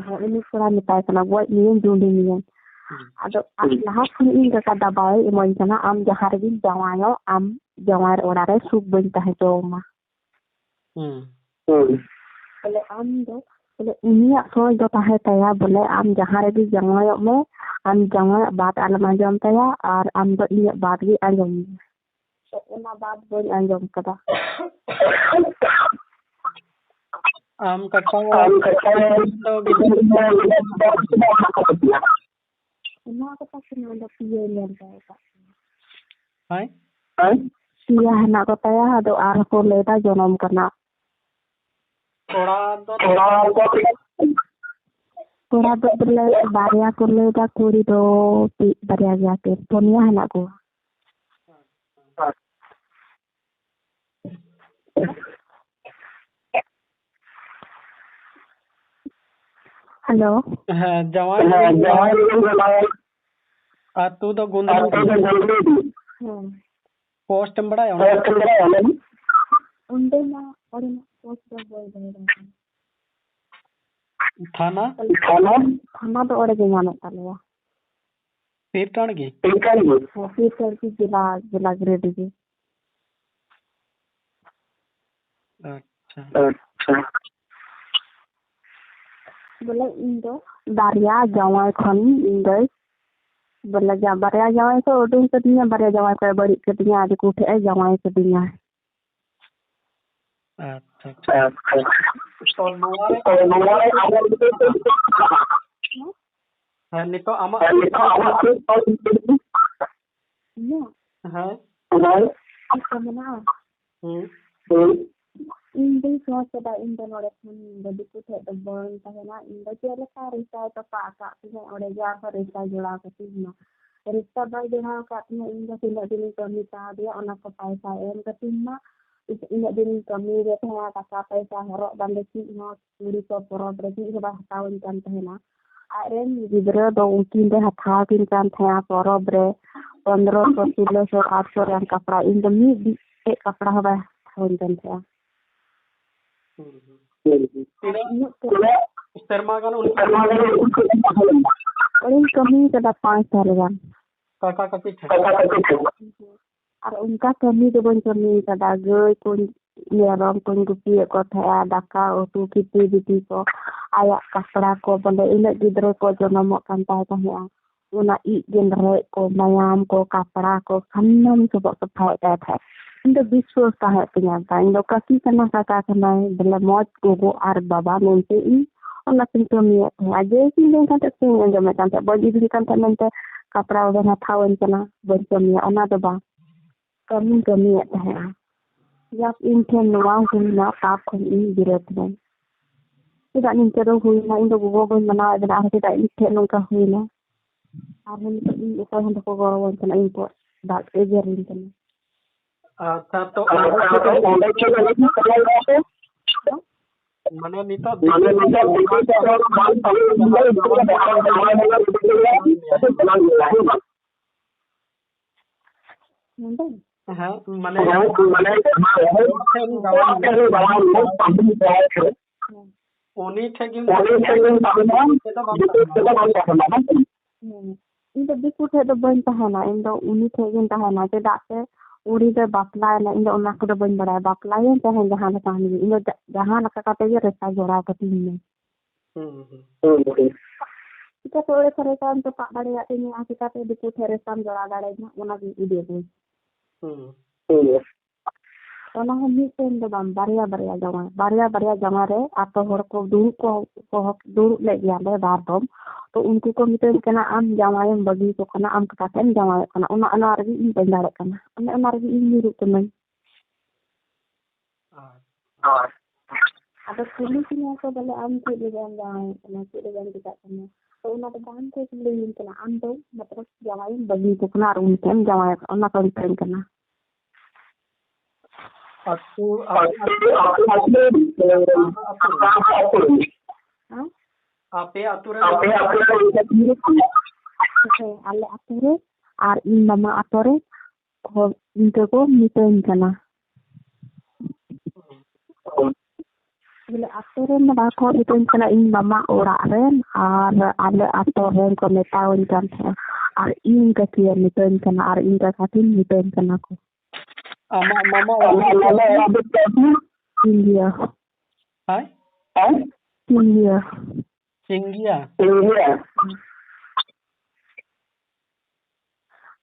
ᱦᱮᱸ, ᱩᱱᱤ ᱠᱚᱲᱟ ᱢᱮᱛᱟᱭ ᱠᱟᱱᱟ, "ᱜᱚᱡ ᱢᱮᱭᱟᱹᱧ, ᱡᱩᱰᱤ ᱢᱮᱭᱟᱹᱧ᱾" ᱦᱩᱸ᱾ ᱟᱫᱚ ᱟᱨ ᱞᱟᱦᱟ ᱠᱷᱚᱱ ᱤᱧ ᱠᱟᱠᱟ ᱫᱟᱵᱟᱣᱮ ᱮᱢᱟᱹᱧ ᱠᱟᱱᱟ, "ᱟᱢ ᱡᱟᱦᱟᱸ ᱨᱮᱜᱮᱢ ᱡᱟᱶᱟᱭᱚᱜ, ᱟᱢ ᱡᱟᱶᱟᱭ ᱚᱲᱟᱜ ᱨᱮ ᱥᱩᱠ ᱵᱟᱹᱧ ᱛᱟᱦᱮᱸ ᱦᱚᱪᱚᱣᱟᱢᱟ", ᱦᱩᱸ᱾ ᱦᱩᱸ᱾ ᱵᱚᱞᱮ ᱟᱢ ᱫᱚ, ᱵᱚᱞᱮ ᱩᱱᱤᱭᱟᱜ ᱥᱚᱭ ᱫᱚ ᱛᱟᱦᱮᱸ ᱛᱟᱭᱟ, ᱵᱚᱞᱮ ᱟᱢ ᱡᱟᱦᱟᱸ ᱨᱮᱜᱮ ᱡᱟᱶᱟᱭᱚᱜ ᱢᱮ, ᱟᱢ ᱡᱟᱶᱟᱭᱟᱜ ᱵᱟᱛ ᱟᱞᱚᱢ ᱟᱸᱡᱚᱢ ᱛᱟᱭᱟ, ᱟᱨ ᱟᱢ ᱫᱚ ᱤᱧᱟᱹᱜ ᱵᱟᱛ ᱜᱮ ᱟᱸᱡᱚᱢ ᱢᱮ᱾ ᱛᱚ ᱚᱱᱟ ᱵᱟᱛ ᱵᱟᱹᱧ ᱟᱸᱡᱚᱢ ᱠᱟᱫᱟ᱾ ᱟᱢ ᱠᱟᱠᱟ ᱟᱢ ᱠᱟᱠᱟ ᱫᱚ ᱜᱤᱫᱽᱨᱟᱹ ᱚᱱᱟ ᱠᱟᱛᱷᱟ ᱠᱚ ᱱᱚᱰᱮ ᱯᱤᱭᱟᱹ ᱧᱮᱞ ᱠᱟᱭ ᱠᱟᱜ ᱠᱟᱱᱟ᱾ ᱦᱳᱭ? ᱦᱮᱸ? ᱯᱤᱭᱟᱹ ᱦᱮᱱᱟᱜ ᱠᱚ ᱛᱟᱭᱟ, ᱟᱫᱚ ᱟᱨᱦᱚᱸ ᱠᱚ ᱞᱟᱹᱭᱫᱟ ᱡᱚᱱᱚᱢ ᱠᱟᱱᱟ᱾ ᱠᱚᱲᱟ ᱫᱚ ᱠᱚᱲᱟ ᱫᱚ ᱵᱚᱞᱮ ᱵᱟᱨᱭᱟ ᱠᱚ ᱞᱟᱹᱭᱫᱟ, ᱠᱩᱲᱤ ᱫᱚ ᱯᱮ-, ᱵᱟᱨᱭᱟ ᱜᱮᱭᱟ ᱠᱤᱱ, ᱯᱩᱱᱭᱟ ᱦᱮᱱᱟᱜ ᱠᱚᱣᱟ᱾ ᱦᱮᱞᱳ᱾ ᱦᱮᱸ, ᱡᱟᱶᱟᱭ ᱦᱮᱸ, ᱡᱟᱶᱟᱭ ᱟᱹᱛᱩ ᱫᱚ ᱜᱩᱸᱫᱽᱨᱤ᱾ ᱦᱮᱸ᱾ ᱯᱳᱥᱴ ᱮᱢ ᱵᱟᱲᱟᱭᱟ ᱚᱸᱰᱮ? ᱯᱳᱥᱴ ᱮᱢ ᱵᱟᱲᱟᱭᱟ ᱚᱸᱰᱮ? ᱚᱸᱰᱮ ᱢᱟ, ᱚᱸᱰᱮ ᱢᱟ ᱯᱳᱥᱴ ᱫᱚ ᱵᱟᱹᱧ ᱵᱟᱲᱟᱭᱟ᱾ ᱛᱷᱟᱱᱟ? ᱛᱷᱟᱱᱟ? ᱛᱷᱟᱱᱟ ᱫᱚ ᱚᱸᱰᱮ ᱜᱮ ᱧᱟᱢᱮᱫ ᱛᱟᱞᱮᱭᱟ᱾ ᱯᱤᱨ ᱴᱟᱺᱰ ᱜᱮ? ᱯᱤᱨ ᱴᱟᱺᱰ ᱜᱮ? ᱦᱮᱸ, ᱯᱤᱨ ᱴᱟᱺᱰ ᱜᱮ, ᱡᱮᱞᱟ, ᱡᱮᱞᱟ ᱜᱤᱨᱤᱰᱤ ᱜᱮ᱾ ᱟᱪᱪᱷᱟ᱾ ᱟᱪᱪᱷᱟ᱾ ᱵᱚᱞᱮ ᱤᱧ ᱫᱚ ᱵᱟᱨᱭᱟ ᱡᱟᱶᱟᱭ ᱠᱷᱚᱱ ᱤᱧ ᱫᱚᱭ, ᱵᱚᱞᱮ ᱡᱟ-, ᱵᱟᱨᱭᱟ ᱡᱟᱶᱟᱭ ᱠᱚ ᱩᱰᱩᱝ ᱠᱟᱫᱤᱧᱟ, ᱵᱟᱨᱭᱟ ᱡᱟᱶᱟᱭ ᱠᱚᱭ ᱵᱟᱹᱲᱤᱡ ᱠᱟᱫᱤᱧᱟ, ᱟᱨ ᱠᱚ ᱴᱷᱮᱡ ᱮ ᱡᱟᱶᱟᱭ ᱠᱟᱫᱤᱧᱟ᱾ ᱟᱪᱪᱷᱟ, ᱟᱪᱪᱷᱟ᱾ ᱟᱪᱪᱷᱟ᱾ ᱛᱚ ᱱᱚᱣᱟ ᱨᱮ ᱛᱚ ᱱᱚᱣᱟ ᱨᱮ ᱟᱢᱟᱜ ᱦᱮᱸ, ᱱᱤᱛᱚᱜ ᱟᱢᱟᱜ ᱦᱮᱸ, ᱱᱤᱛᱚᱜ ᱟᱢᱟᱜ ᱤᱧᱟᱹᱜ? ᱦᱮᱸ᱾ ᱦᱮᱸ᱾ ᱪᱮᱫ ᱠᱚ ᱢᱮᱱᱟᱜᱼᱟ? ᱦᱩᱸ᱾ ᱦᱩᱸ᱾ ᱤᱧ ᱫᱚᱧ ᱪᱮᱫᱟᱜ ᱤᱧ ᱫᱚ ᱱᱚᱰᱮ ᱠᱷᱚᱱ ᱤᱧ ᱫᱚ ᱫᱤᱠᱩ ᱴᱷᱮᱡ ᱫᱚ ᱵᱟᱹᱧ ᱛᱟᱦᱮᱱᱟ᱾ ᱤᱧ ᱫᱚ ᱪᱮᱫ ᱞᱮᱠᱟ ᱨᱤᱥᱛᱟᱭ ᱛᱚᱯᱟᱜ ᱟᱠᱟᱫ ᱛᱤᱧᱟᱹ, ᱚᱸᱰᱮ ᱜᱮ ᱟᱨᱦᱚᱸ ᱨᱤᱥᱛᱟ ᱡᱚᱲᱟᱣ ᱠᱟᱛᱤᱧ ᱢᱟ᱾ ᱨᱤᱥᱛᱟ ᱵᱟᱭ ᱡᱚᱲᱟᱣ ᱟᱠᱟᱫ ᱛᱤᱧᱟᱹ, ᱤᱧ ᱫᱚ ᱛᱤᱱᱟᱹᱜ ᱫᱤᱱᱤᱧ ᱠᱟᱹᱢᱤ ᱠᱟᱣᱫᱮᱭᱟ, ᱚᱱᱟ ᱠᱚ ᱯᱟᱭᱥᱟ ᱮᱢ ᱠᱟᱛᱤᱧ ᱢᱟ᱾ ᱤᱱᱟᱹᱜ ᱫᱤᱱᱤᱧ ᱠᱟᱹᱢᱤᱭᱮᱫ ᱛᱟᱦᱮᱱᱟ, ᱴᱟᱠᱟ ᱯᱟᱭᱥᱟ, ᱦᱚᱨᱚᱜ ᱵᱟᱸᱫᱮ, ᱪᱮᱫ ᱦᱚᱸ ᱠᱩᱲᱤ ᱠᱚ ᱯᱚᱨᱚᱵᱽ ᱨᱮ ᱪᱮᱫ ᱦᱚᱸ ᱵᱟᱭ ᱦᱟᱛᱟᱣᱟᱹᱧ ᱠᱟᱱ ᱛᱟᱦᱮᱱᱟ᱾ ᱟᱡᱨᱮᱱ ᱜᱤᱫᱽᱨᱟᱹ ᱫᱚ ᱩᱱᱠᱤᱱ ᱫᱚᱭ ᱦᱟᱛᱟᱣ ᱠᱤᱱ ᱠᱟᱱ ᱛᱟᱦᱮᱸᱜᱼᱟ ᱯᱚᱨᱚᱵᱽ ᱨᱮ ᱯᱚᱱᱫᱽᱨᱚᱥᱚ, ᱥᱳᱞᱳᱥᱚ, ᱟᱴᱥᱚ ᱨᱮᱱ ᱠᱟᱯᱲᱟ᱾ ᱤᱧ ᱫᱚ ᱢᱤᱫ ᱵᱤᱜᱷᱟᱹ ᱠᱟᱯᱲᱟ ᱦᱚᱸ ᱵᱟᱭ ᱦᱟᱛᱟᱣᱟᱹᱧ ᱠᱟᱱ ᱛᱟᱦᱮᱸᱜᱼᱟ᱾ ᱦᱩᱸ, ᱦᱩᱸ᱾ ᱛᱤᱱᱟᱹᱜ ᱩᱱᱟᱹᱜ ᱛᱮ ᱥᱮᱨᱢᱟ ᱜᱟᱱ ᱩᱱᱠᱩ ᱟᱹᱞᱤᱧ ᱠᱟᱹᱢᱤ ᱠᱟᱫᱟ ᱯᱟᱸᱪ ᱥᱟᱞ ᱜᱟᱱ᱾ ᱠᱟᱠᱟ ᱠᱟᱹᱠᱤ ᱴᱷᱮᱱ? ᱟᱨ ᱚᱱᱠᱟ ᱠᱟᱹᱢᱤ ᱫᱚ ᱵᱟᱹᱧ ᱠᱟᱹᱢᱤ ᱠᱟᱫᱟ᱾ ᱜᱟᱹᱭ ᱠᱚᱧ, ᱢᱮᱨᱚᱢ ᱠᱚᱧ ᱜᱩᱯᱤᱭᱮᱫ ᱠᱚ ᱛᱟᱦᱮᱸᱜᱼᱟ, ᱫᱟᱠᱟ ᱩᱛᱩ, ᱠᱤᱯᱤ ᱵᱤᱯᱤ ᱠᱚ, ᱟᱭᱟᱜ ᱠᱟᱯᱲᱟ ᱠᱚ, ᱵᱚᱞᱮ ᱤᱱᱟᱹᱜ ᱜᱤᱫᱽᱨᱟᱹ ᱠᱚ ᱡᱚᱱᱚᱢᱚᱜ ᱠᱟᱱ ᱛᱟᱭ ᱛᱟᱦᱮᱸᱜᱼᱟ, ᱚᱱᱟ ᱤᱡ ᱜᱮᱸᱫᱽᱨᱮᱡ ᱠᱚ, ᱢᱟᱭᱟᱢ ᱠᱚ, ᱠᱟᱯᱲᱟ ᱠᱚ, ᱥᱟᱱᱟᱢ ᱥᱚᱵᱚᱜ ᱥᱟᱯᱷᱟᱭᱮᱫ ᱛᱟᱭ ᱛᱟᱦᱮᱸᱫ᱾ ᱤᱧ ᱫᱚ ᱵᱤᱥᱣᱟᱹᱥ ᱛᱟᱦᱮᱸ ᱛᱤᱧᱟᱹ, ᱤᱧ ᱫᱚ ᱠᱟᱹᱠᱤ ᱠᱟᱱᱟ, ᱠᱟᱠᱟ ᱠᱟᱱᱟᱭ, ᱵᱚᱞᱮ ᱢᱚᱡᱽ ᱜᱚᱜᱚ ᱟᱨ ᱵᱟᱵᱟ ᱢᱮᱱᱛᱮ ᱤᱧ ᱚᱱᱟ ᱠᱚᱧ ᱠᱟᱹᱢᱤᱭᱮᱫ ᱛᱟᱦᱮᱸᱫ᱾ ᱟᱨ ᱡᱮ ᱤᱧ ᱢᱮᱱ ᱠᱟᱛᱮ ᱥᱮᱧ ᱟᱸᱡᱚᱢᱮᱫ ᱠᱟᱱ ᱛᱟᱦᱮᱸᱫ, ᱵᱟᱹᱧ ᱤᱫᱤ ᱠᱟᱱ ᱛᱟᱦᱮᱸᱫ ᱢᱮᱱᱛᱮ ᱠᱟᱯᱲᱟ ᱵᱟᱵᱮᱱ ᱦᱟᱛᱟᱣᱟᱹᱧ ᱠᱟᱱᱟ, ᱵᱟᱹᱧ ᱠᱟᱹᱢᱤᱭᱟ, ᱚᱱᱟ ᱫᱚ ᱵᱟᱝ᱾ ᱠᱟᱹᱢᱤᱧ ᱠᱟᱹᱢᱤᱭᱮᱫ ᱛᱟᱦᱮᱸᱫᱼᱟ᱾ ᱡᱟᱠ, ᱤᱧ ᱴᱷᱮᱱ ᱱᱚᱣᱟ ᱦᱩᱭᱱᱟ, ᱯᱟᱯ ᱠᱷᱚᱱ ᱤᱧ ᱵᱤᱨᱟᱹᱛ ᱮᱱᱟ᱾ ᱪᱮᱫᱟᱜ ᱱᱤᱝᱠᱟᱹ ᱫᱚ ᱦᱩᱭᱱᱟ? ᱤᱧ ᱫᱚ ᱜᱚᱜᱚ ᱵᱟᱹᱧ ᱢᱟᱱᱟᱣᱮᱫ ᱵᱮᱱᱟ, ᱟᱨ ᱪᱮᱫᱟᱜ ᱤᱧ ᱴᱷᱮᱱ ᱱᱚᱝᱠᱟ ᱦᱩᱭᱱᱟ? ᱟᱨᱦᱚᱸ ᱱᱤᱛᱚᱜ ᱤᱧ ᱚᱠᱚᱭ ᱦᱚᱸ ᱵᱟᱠᱚ ᱜᱚᱲᱚᱣᱟᱹᱧ ᱠᱟᱱᱟ, ᱤᱧ ᱠᱚ ᱫᱟᱜ ᱮᱜᱮᱨᱤᱧ ᱠᱟᱱᱟ᱾ ᱟᱪᱪᱷᱟ, ᱛᱚ ᱚᱸᱰᱮ ᱪᱮᱫ ᱞᱟᱹᱜᱤᱫ ᱠᱚ ᱞᱟᱹᱭ ᱫᱟ ᱥᱮ? ᱢᱟᱱᱮ ᱱᱤᱛᱚᱜ ᱢᱟᱱᱮ ᱱᱤᱛᱚᱜ ᱫᱤᱠᱩ ᱛᱮ ᱵᱟᱝ ᱯᱟᱲᱦᱟᱣ ᱞᱮᱱᱟ, ᱡᱟᱦᱟᱸ ᱡᱟᱦᱟᱸ ᱞᱮᱠᱟ ᱜᱤᱫᱽᱨᱟᱹ ᱜᱮ ᱵᱟᱝ ᱯᱟᱲᱦᱟᱣ ᱞᱮᱱᱟ, ᱜᱤᱫᱽᱨᱟᱹ ᱜᱮ ᱵᱟᱝ ᱯᱟᱲᱦᱟᱣ ᱞᱮᱱᱟ᱾ ᱱᱚᱰᱮ? ᱦᱮᱸ, ᱢᱟᱱᱮ ᱦᱮᱸ, ᱢᱟᱱᱮ ᱦᱚᱲ ᱴᱷᱮᱱ ᱡᱟᱶᱟᱭ ᱦᱚᱲ ᱴᱷᱮᱱ ᱡᱟᱶᱟᱭ ᱦᱮᱸ᱾ ᱩᱱᱤ ᱴᱷᱮᱱ ᱜᱮᱢ ᱩᱱᱤ ᱴᱷᱮᱱ ᱜᱮᱢ ᱛᱟᱦᱮᱱᱟ, ᱫᱤᱠᱩ ᱴᱷᱮᱱ ᱫᱚ ᱵᱟᱢ ᱫᱤᱠᱩ ᱴᱷᱮᱱ ᱫᱚ ᱛᱟᱦᱮᱱᱟ᱾ ᱵᱟᱢ ᱛᱟᱦᱮᱱᱟ, ᱵᱟᱝ? ᱦᱮᱸ᱾ ᱤᱧ ᱫᱚ ᱫᱤᱠᱩ ᱴᱷᱮᱡ ᱫᱚ ᱵᱟᱹᱧ ᱛᱟᱦᱮᱱᱟ, ᱤᱧ ᱫᱚ ᱩᱱᱤ ᱴᱷᱮᱡ ᱜᱤᱧ ᱛᱟᱦᱮᱱᱟ᱾ ᱪᱮᱫᱟᱜ ᱥᱮ ᱩᱱᱤ ᱫᱚᱭ ᱵᱟᱯᱞᱟᱭᱮᱱᱟ, ᱤᱧ ᱫᱚ ᱚᱱᱟ ᱠᱚᱫᱚ ᱵᱟᱹᱧ ᱵᱟᱲᱟᱭᱟ᱾ ᱵᱟᱯᱞᱟᱭᱮᱱ ᱛᱟᱦᱮᱱ ᱡᱟᱦᱟᱸ ᱞᱮᱠᱟ ᱦᱟᱱᱮ, ᱤᱧ ᱫᱚ ᱡᱟ-, ᱡᱟᱦᱟᱸ ᱞᱮᱠᱟ ᱠᱟᱛᱮ ᱜᱮ ᱨᱮᱥᱟ ᱡᱚᱲᱟᱣ ᱠᱟᱛᱤᱧ ᱢᱮ᱾ ᱦᱩᱸ, ᱦᱩᱸ᱾ ᱪᱤᱠᱟᱹᱛᱮ ᱚᱲᱮ ᱠᱷᱚᱱ ᱨᱮᱥᱟᱢ ᱛᱚᱯᱟᱜ ᱫᱟᱲᱮᱭᱟᱜ ᱛᱤᱧᱟ, ᱟᱨ ᱪᱤᱠᱟᱹᱛᱮ ᱫᱤᱠᱩ ᱴᱷᱮᱡ ᱨᱮᱥᱟᱢ ᱡᱚᱲᱟᱣ ᱫᱟᱲᱮᱭᱟᱹᱧᱟ, ᱚᱱᱟ ᱜᱮ ᱤᱫᱤ ᱟᱹᱜᱩᱭ᱾ ᱦᱩᱸ᱾ ᱚᱱᱟ ᱦᱚᱸ ᱢᱤᱫᱴᱮᱱ ᱫᱚ ᱵᱟᱝ, ᱵᱟᱨᱭᱟ ᱵᱟᱨᱭᱟ ᱡᱟᱶᱟᱭ, ᱵᱟᱨᱭᱟ ᱵᱟᱨᱭᱟ ᱡᱟᱶᱟᱭ ᱨᱮ ᱟᱛᱳ ᱦᱚᱲ ᱠᱚ ᱫᱩᱲᱩᱵ ᱠᱚ, ᱠᱚ ᱫᱩᱲᱩᱵ ᱞᱮᱫ ᱜᱮᱭᱟ ᱞᱮ ᱵᱟᱨ ᱫᱚᱢ᱾ ᱛᱚ ᱩᱱᱠᱩ ᱠᱚ ᱢᱤᱛᱟᱹᱧ ᱠᱟᱱᱟ, "ᱟᱢ ᱡᱟᱶᱟᱭᱮᱢ ᱵᱟᱹᱜᱤ ᱟᱠᱚ ᱠᱟᱱᱟ, ᱟᱢ ᱠᱟᱠᱟ ᱴᱷᱮᱱ ᱮᱢ ᱡᱟᱶᱟᱭᱚᱜ ᱠᱟᱱᱟ", ᱚᱱᱟ, ᱚᱱᱟ ᱨᱮᱜᱮ ᱤᱧ ᱵᱟᱹᱧ ᱫᱟᱲᱮᱭᱟᱜ ᱠᱟᱱᱟ, ᱚᱱᱮ ᱚᱱᱟ ᱨᱮᱜᱮ ᱤᱧ ᱧᱩᱨᱩᱜ ᱠᱟᱹᱱᱟᱹᱧ᱾ ᱟᱨ ᱟᱫᱚ ᱠᱩᱞᱤ ᱠᱤᱧᱟ ᱠᱚ, ᱵᱚᱞᱮ ᱟᱢ ᱪᱮᱫ ᱞᱟᱹᱜᱤᱫ ᱮᱢ ᱡᱟᱶᱟᱭᱚᱜ ᱠᱟᱱᱟ, ᱪᱮᱫ ᱞᱟᱹᱜᱤᱫ ᱮᱢ ᱪᱮᱠᱟᱜ ᱠᱟᱱᱟ? ᱛᱚ ᱚᱱᱟ ᱫᱚ ᱵᱟᱝ ᱠᱚ ᱠᱩᱞᱤᱭᱤᱧ ᱠᱟᱱᱟ, ᱟᱢ ᱫᱚ ᱢᱚᱛᱞᱚᱵ ᱡᱟᱶᱟᱭ ᱮᱢ ᱵᱟᱹᱜᱤ ᱟᱠᱚ ᱠᱟᱱᱟ ᱟᱨ ᱩᱱᱤ ᱴᱷᱮᱱ ᱮᱢ ᱡᱟᱶᱟᱭᱚᱜ ᱠᱟᱱᱟ, ᱚᱱᱟ ᱠᱚ ᱢᱮᱛᱟᱹᱧ ᱠᱟᱱᱟ᱾ ᱟᱹᱛᱩ, ᱟᱹᱛᱩ, ᱟᱹᱛᱩ, ᱟᱹᱛᱩ, ᱟᱹᱛᱩ, ᱟᱹᱛᱩ, ᱟᱹᱛᱩ, ᱦᱮᱸ? ᱟᱯᱮ ᱟᱹᱛᱩ ᱨᱮ ᱦᱮᱸ, ᱟᱞᱮ ᱟᱹᱛᱩ ᱨᱮ ᱟᱨ ᱤᱧ ᱢᱟᱢᱟ ᱟᱹᱛᱩ ᱨᱮ ᱦᱚᱲ ᱤᱱᱠᱟᱹ ᱠᱚ ᱢᱤᱛᱟᱹᱧ ᱠᱟᱱᱟ᱾ ᱵᱚᱞᱮ ᱟᱹᱛᱩ ᱨᱮᱱ ᱫᱚ ᱵᱟᱠᱚ ᱢᱤᱛᱟᱹᱧ ᱠᱟᱱᱟ, ᱤᱧ ᱢᱟᱢᱟ ᱚᱲᱟᱜ ᱨᱮᱱ ᱟᱨ ᱟᱞᱮ ᱟᱹᱛᱩ ᱨᱮᱱ ᱠᱚ ᱢᱮᱛᱟᱣᱟᱹᱧ ᱠᱟᱱ ᱛᱟᱦᱮᱸᱱᱟ᱾ ᱟᱨ ᱤᱧ ᱠᱟᱹᱠᱤᱭᱮ ᱢᱤᱛᱟᱹᱧ ᱠᱟᱱᱟ ᱟᱨ ᱤᱧ ᱠᱟᱠᱟ ᱠᱤᱱ ᱢᱤᱛᱟᱹᱧ ᱠᱟᱱᱟ ᱠᱚ᱾ ᱟᱢᱟᱜ ᱢᱟᱢᱟ ᱚᱲᱟᱜ ᱫᱚ ᱚᱠᱟ ᱨᱮ? ᱥᱤᱝᱜᱤᱭᱟ᱾ ᱦᱮᱸ? ᱥᱤᱝᱜᱤᱭᱟ᱾ ᱥᱤᱝᱜᱤᱭᱟ?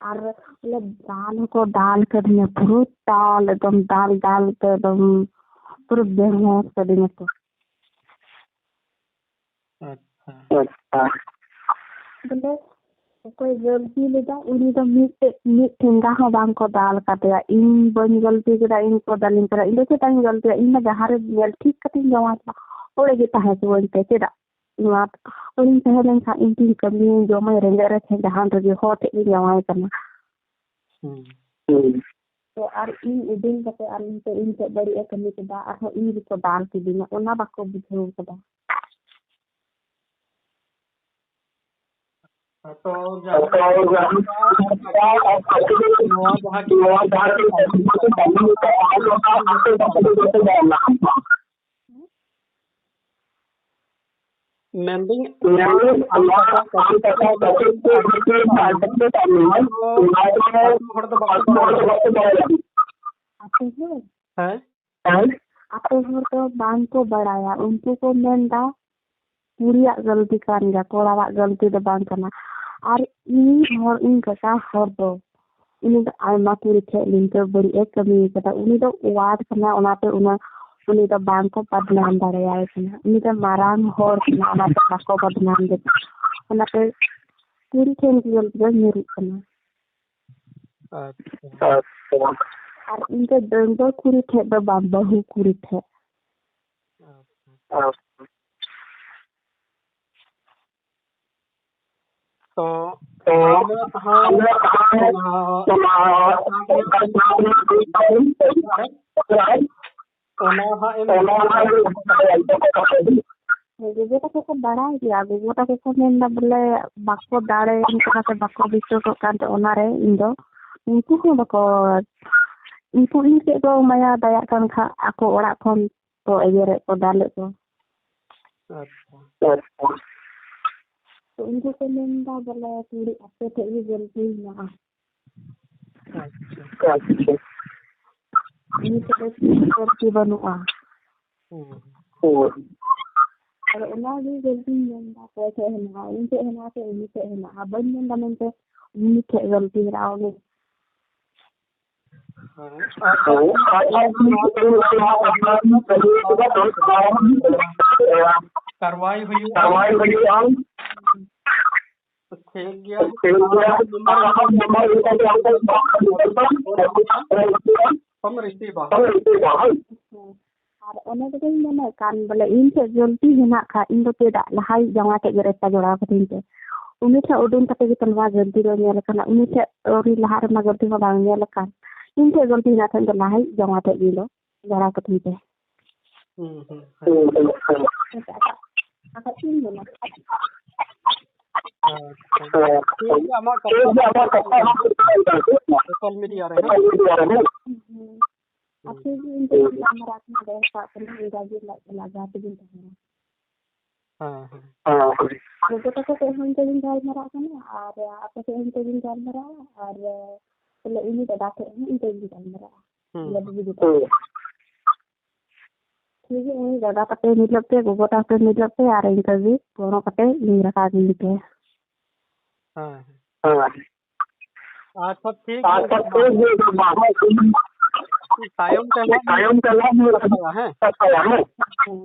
ᱟᱨ ᱵᱚᱞᱮ ᱫᱟᱞ ᱦᱚᱸᱠᱚ ᱫᱟᱞ ᱠᱟᱹᱫᱤᱧᱟ, ᱯᱩᱨᱟᱹ ᱫᱟᱞ, ᱮᱠᱫᱚᱢ ᱫᱟᱞ ᱫᱟᱞ ᱛᱮ ᱮᱠᱫᱚᱢ ᱯᱩᱨᱟᱹ ᱵᱮᱦᱚᱸᱥ ᱠᱟᱹᱫᱤᱧᱟ ᱠᱚ᱾ ᱟᱪᱪᱷᱟ᱾ ᱵᱚᱞᱮ ᱚᱠᱚᱭ ᱜᱟᱹᱞᱛᱤ ᱞᱮᱫᱟ, ᱩᱱᱤ ᱫᱚ ᱢᱤᱫᱴᱮᱡ, ᱢᱤᱫ ᱴᱷᱮᱸᱜᱟ ᱦᱚᱸ ᱵᱟᱝ ᱠᱚ ᱫᱟᱞ ᱠᱟᱫᱮᱭᱟ᱾ ᱤᱧ ᱵᱟᱹᱧ ᱜᱟᱹᱞᱛᱤ ᱠᱮᱫᱟ, ᱤᱧ ᱠᱚ ᱫᱟᱞᱤᱧ ᱠᱟᱱᱟ, ᱤᱧ ᱫᱚ ᱪᱮᱫᱟᱜ ᱤᱧ ᱜᱟᱹᱞᱛᱤᱭᱟ? ᱤᱧ ᱢᱟ ᱡᱟᱦᱟᱸ ᱨᱮ ᱧᱮᱞ ᱴᱷᱤᱠ ᱠᱟᱛᱮᱧ ᱡᱟᱶᱟᱭ ᱠᱚᱣᱟ, ᱚᱸᱰᱮ ᱜᱮ ᱛᱟᱦᱮᱸ ᱦᱚᱪᱚᱣᱟᱹᱧ ᱯᱮ᱾ ᱪᱮᱫᱟᱜ? ᱱᱚᱣᱟ ᱚᱸᱰᱮᱧ ᱛᱟᱦᱮᱸ ᱞᱮᱱᱠᱷᱟᱱ ᱤᱧ ᱛᱤᱧ ᱠᱟᱹᱢᱤᱭᱟᱹᱧ, ᱡᱚᱢᱟᱹᱧ, ᱨᱮᱸᱜᱮᱡ ᱨᱮ ᱛᱟᱦᱮᱸ ᱡᱟᱦᱟᱱ ᱨᱮᱜᱮ ᱦᱚᱲ ᱴᱷᱮᱡ ᱜᱤᱧ ᱡᱟᱶᱟᱭ ᱠᱟᱱᱟ᱾ ᱦᱩᱸ᱾ ᱛᱚ ᱟᱨ ᱤᱧ ᱩᱰᱩᱝ ᱠᱟᱛᱮ ᱟᱨ ᱤᱧ ᱛᱮ, ᱤᱧ ᱴᱷᱮᱡ ᱵᱟᱹᱲᱤᱡ ᱮ ᱠᱟᱹᱢᱤ ᱠᱮᱫᱟ, ᱟᱨᱦᱚᱸ ᱤᱧ ᱜᱮᱠᱚ ᱫᱟᱞ ᱠᱤᱫᱤᱧᱟ, ᱚᱱᱟ ᱵᱟᱠᱚ ᱵᱩᱡᱷᱟᱹᱣ ᱠᱟᱫᱟ᱾ ᱛᱚ ᱡᱟᱦᱟᱸ ᱱᱚᱣᱟ ᱡᱟᱦᱟᱸ ᱠᱤ ᱢᱮᱱᱫᱟᱹᱧ, ᱟᱢ ᱥᱟᱶ ᱠᱟᱹᱴᱤᱡ ᱠᱟᱹᱴᱤᱡ ᱟᱹᱛᱩ ᱦᱚᱲ ᱫᱚ ᱵᱟᱠᱚ ᱵᱟᱲᱟᱭᱟ᱾ ᱟᱹᱛᱩ ᱦᱚᱲ? ᱦᱮᱸ? ᱟᱹᱛᱩ ᱦᱚᱲ ᱫᱚ ᱵᱟᱝ ᱠᱚ ᱵᱟᱲᱟᱭᱟ, ᱩᱱᱠᱩ ᱠᱚ ᱢᱮᱱᱫᱟ ᱠᱩᱲᱤᱭᱟᱜ ᱜᱟᱹᱞᱛᱤ ᱠᱟᱱ ᱜᱮᱭᱟ, ᱠᱚᱲᱟᱣᱟᱜ ᱜᱟᱹᱞᱛᱤ ᱫᱚ ᱵᱟᱝ ᱠᱟᱱᱟ᱾ ᱟᱨ ᱤᱧ ᱦᱚᱲ, ᱤᱧ ᱠᱟᱠᱟ ᱦᱚᱲ ᱫᱚ ᱩᱱᱤ ᱫᱚ ᱟᱭᱢᱟ ᱠᱩᱲᱤ ᱴᱷᱮᱡ ᱱᱤᱝᱠᱟᱹ ᱵᱟᱹᱲᱤᱡ ᱮ ᱠᱟᱹᱢᱤ ᱠᱟᱫᱟ᱾ ᱩᱱᱤ ᱫᱚ ᱚᱣᱟᱨᱰ ᱠᱟᱱᱟ, ᱚᱱᱟᱛᱮ ᱚᱱᱟ, ᱩᱱᱤ ᱫᱚ ᱵᱟᱝ ᱠᱚ ᱵᱟᱫᱱᱟᱢ ᱫᱟᱲᱮᱭᱟᱭ ᱠᱟᱱᱟ᱾ ᱩᱱᱤ ᱫᱚ ᱢᱟᱨᱟᱝ ᱦᱚᱲ ᱠᱟᱱᱟ, ᱚᱱᱟᱛᱮ ᱵᱟᱠᱚ ᱵᱟᱫᱱᱟᱢ ᱫᱮ᱾ ᱚᱱᱟᱛᱮ ᱠᱩᱲᱤ ᱴᱷᱮᱱ ᱜᱮ ᱧᱮᱞ ᱛᱮᱫᱚ ᱧᱩᱨᱩᱜ ᱠᱟᱱᱟ᱾ ᱟᱪᱪᱷᱟ᱾ ᱟᱨ ᱤᱧ ᱫᱚ ᱰᱟᱺᱜᱩᱣᱟᱹ ᱠᱩᱲᱤ ᱴᱷᱮᱡ ᱫᱚ ᱵᱟᱝ, ᱵᱟᱹᱦᱩ ᱠᱩᱲᱤ ᱴᱷᱮᱡ᱾ ᱛᱚ ᱟᱢᱟᱜ ᱦᱚᱸ ᱚᱱᱟ ᱚᱱᱟ ᱦᱟᱸᱜ ᱮᱢ ᱜᱚᱜᱚ ᱛᱟᱠᱚ ᱠᱚ ᱵᱟᱲᱟᱭ ᱜᱮᱭᱟ, ᱜᱚᱜᱚ ᱛᱟᱠᱚ ᱠᱚ ᱢᱮᱱᱫᱟ ᱵᱚᱞᱮ ᱵᱟᱠᱚ ᱫᱟᱲᱮᱭᱟᱜ ᱠᱟᱱᱟ ᱥᱮ ᱵᱟᱠᱚ ᱵᱤᱥᱣᱟᱥᱚᱜ ᱠᱟᱱᱛᱮ ᱚᱱᱟᱨᱮ ᱤᱧ ᱫᱚ ᱩᱱᱠᱩ ᱦᱚᱸ ᱵᱟᱠᱚ, ᱩᱱᱠᱩ ᱤᱧ ᱪᱮᱫ ᱠᱚ ᱢᱟᱭᱟ ᱫᱟᱭᱟᱜ ᱠᱟᱱ ᱠᱷᱟᱱ ᱟᱠᱚ ᱚᱲᱟᱜ ᱠᱷᱚᱱ ᱠᱚ ᱮᱜᱮᱨᱮᱫ ᱠᱚ, ᱫᱟᱞᱮᱫ ᱠᱚ᱾ ᱟᱪᱪᱷᱟ᱾ ᱛᱚ ᱩᱱᱠᱩ ᱠᱚ ᱢᱮᱱᱫᱟ ᱵᱚᱞᱮ ᱠᱩᱲᱤ ᱟᱯᱮ ᱴᱷᱮᱡ ᱜᱮ ᱜᱟᱹᱞᱛᱤ ᱢᱮᱱᱟᱜᱼᱟ᱾ ᱟᱪᱪᱷᱟ᱾ ᱩᱱᱤ ᱴᱷᱮᱡ ᱫᱚ ᱪᱮᱫ ᱜᱟᱹᱞᱛᱤ ᱵᱟᱹᱱᱩᱜᱼᱟ᱾ ᱦᱩᱸ᱾ ᱟᱫᱚ ᱚᱱᱟᱜᱮ ᱜᱟᱹᱞᱛᱤᱧ ᱢᱮᱱᱫᱟ, ᱚᱠᱚᱭ ᱴᱷᱮᱡ ᱦᱮᱱᱟᱜᱼᱟ, ᱤᱧ ᱴᱷᱮᱡ ᱦᱮᱱᱟᱜᱼᱟ ᱥᱮ ᱩᱱᱤ ᱴᱷᱮᱡ ᱦᱮᱱᱟᱜᱼᱟ? ᱵᱟᱹᱧ ᱢᱮᱱᱫᱟ ᱢᱮᱱᱛᱮ ᱩᱱᱤ ᱴᱷᱮᱡ ᱜᱟᱹᱞᱛᱤ ᱦᱮᱱᱟᱜᱼᱟ, ᱩᱱᱤ ᱠᱟᱨᱣᱟᱭ ᱦᱩᱭᱩᱜᱼᱟ᱾ ᱴᱷᱤᱠ ᱜᱮᱭᱟ᱾ ᱠᱚᱢ ᱨᱤᱥᱤᱵᱷᱟ᱾ ᱟᱨ ᱚᱱᱮ ᱫᱚᱧ ᱢᱮᱱᱮᱫ ᱠᱟᱱ ᱵᱚᱞᱮ ᱤᱧ ᱴᱷᱮᱡ ᱜᱟᱹᱞᱛᱤ ᱦᱮᱱᱟᱜ ᱠᱷᱟᱡ ᱤᱧ ᱫᱚ ᱪᱮᱫᱟᱜ ᱞᱟᱦᱟᱭᱤᱡ ᱡᱟᱶᱟᱭ ᱴᱷᱮᱡ ᱜᱮ ᱨᱮᱥᱛᱟ ᱡᱚᱲᱟᱣ ᱠᱟᱹᱫᱤᱧ ᱛᱮ? ᱩᱱᱤ ᱴᱷᱮᱡ ᱩᱰᱩᱝ ᱠᱟᱛᱮ ᱜᱮᱛᱚ ᱱᱚᱣᱟ ᱜᱟᱹᱞᱛᱤ ᱫᱚ ᱧᱮᱞ ᱟᱠᱟᱱᱟ᱾ ᱩᱱᱤ ᱴᱷᱮᱡ ᱟᱹᱣᱨᱤ ᱞᱟᱦᱟ ᱨᱮᱢᱟ ᱜᱟᱹᱞᱛᱤ ᱢᱟ ᱵᱟᱝ ᱧᱮᱞ ᱟᱠᱟᱱ᱾ ᱤᱧ ᱴᱷᱮᱡ ᱜᱟᱹᱞᱛᱤ ᱦᱮᱱᱟᱜ ᱠᱷᱟᱡ ᱤᱧ ᱫᱚ ᱞᱟᱦᱟᱭᱤᱡ ᱡᱟᱶᱟᱭ ᱴᱷᱮᱡ ᱜᱮ ᱤᱧ ᱫᱚ ᱡᱚᱲᱟᱣ ᱠᱟᱹᱫᱤᱧ ᱛᱮ᱾ ᱦᱩᱸ, ᱦᱩᱸ, ᱦᱩᱸ᱾ ᱟᱪᱪᱷᱟ, ᱟᱪᱪᱷᱟ᱾ ᱟᱪᱪᱷᱟ, ᱪᱮᱫ ᱤᱧ ᱢᱮᱱᱟ? ᱟᱪᱪᱷᱟ᱾ ᱴᱷᱤᱠ ᱜᱮᱭᱟ, ᱟᱢᱟᱜ ᱠᱟᱛᱷᱟ ᱥᱳᱥᱟᱞ ᱢᱤᱰᱤᱭᱟ ᱨᱮ, ᱦᱮᱸ? ᱦᱩᱸ, ᱦᱩᱸ᱾ ᱟᱨ ᱴᱷᱤᱠ ᱜᱮ, ᱤᱧ ᱛᱮᱜᱮᱧ ᱜᱟᱞᱢᱟᱨᱟᱜ ᱠᱟᱱᱟ, ᱵᱮᱥ ᱠᱟᱜ ᱠᱟᱹᱱᱟᱹᱧ, ᱤᱧ ᱨᱟᱹᱜᱤ ᱞᱟᱡ ᱞᱟᱡᱟ ᱛᱮᱜᱮᱧ ᱛᱟᱦᱮᱱᱟ᱾ ᱦᱮᱸ, ᱦᱮᱸ᱾ ᱜᱚᱜᱚ ᱛᱟᱠᱚ ᱥᱮᱫ ᱦᱚᱸ ᱤᱧ ᱛᱮᱜᱮᱧ ᱜᱟᱞᱢᱟᱨᱟᱜ ᱠᱟᱱᱟ, ᱟᱨ ᱟᱯᱮ ᱥᱮᱫ ᱦᱚᱸ ᱤᱧ ᱛᱮᱜᱮᱧ ᱜᱟᱞᱢᱟᱨᱟᱜᱼᱟ, ᱟᱨ ᱵᱚᱞᱮ ᱩᱱᱤ ᱫᱟᱫᱟ ᱴᱷᱮᱡ ᱦᱚᱸ ᱤᱧ ᱛᱮᱜᱮᱧ ᱜᱟᱞᱢᱟᱨᱟᱜᱼᱟ᱾ ᱦᱩᱸ᱾ ᱵᱚᱞᱮ ᱵᱩᱡᱷᱟᱹᱣ ᱠᱮᱫᱟ᱾ ᱴᱷᱤᱠ ᱜᱮᱭᱟ, ᱩᱱᱤ ᱫᱟᱫᱟ ᱛᱟᱯᱮ ᱢᱤᱞᱟᱹᱜ ᱯᱮ, ᱜᱚᱜᱚ ᱛᱟᱯᱮ ᱢᱤᱞᱟᱹᱜ ᱯᱮ, ᱟᱨ ᱤᱱᱠᱟᱹ ᱜᱮ ᱜᱚᱲᱚ ᱠᱟᱛᱮ ᱤᱧ ᱨᱟᱠᱟᱵ ᱤᱧ ᱯᱮ᱾ ᱦᱮᱸ᱾ ᱦᱮᱸ᱾ ᱟᱪᱪᱷᱟ, ᱴᱷᱤᱠ ᱟᱪᱪᱷᱟ, ᱜᱮᱭᱟ᱾ ᱴᱷᱤᱠ ᱜᱮᱭᱟ᱾ ᱛᱟᱭᱚᱢ ᱛᱮ ᱦᱟᱸᱜ ᱛᱟᱭᱚᱢ ᱛᱮ ᱦᱟᱸᱜ ᱠᱟᱛᱷᱟᱭᱟ, ᱦᱮᱸ? ᱠᱟᱛᱷᱟᱭᱟ, ᱦᱮᱸ?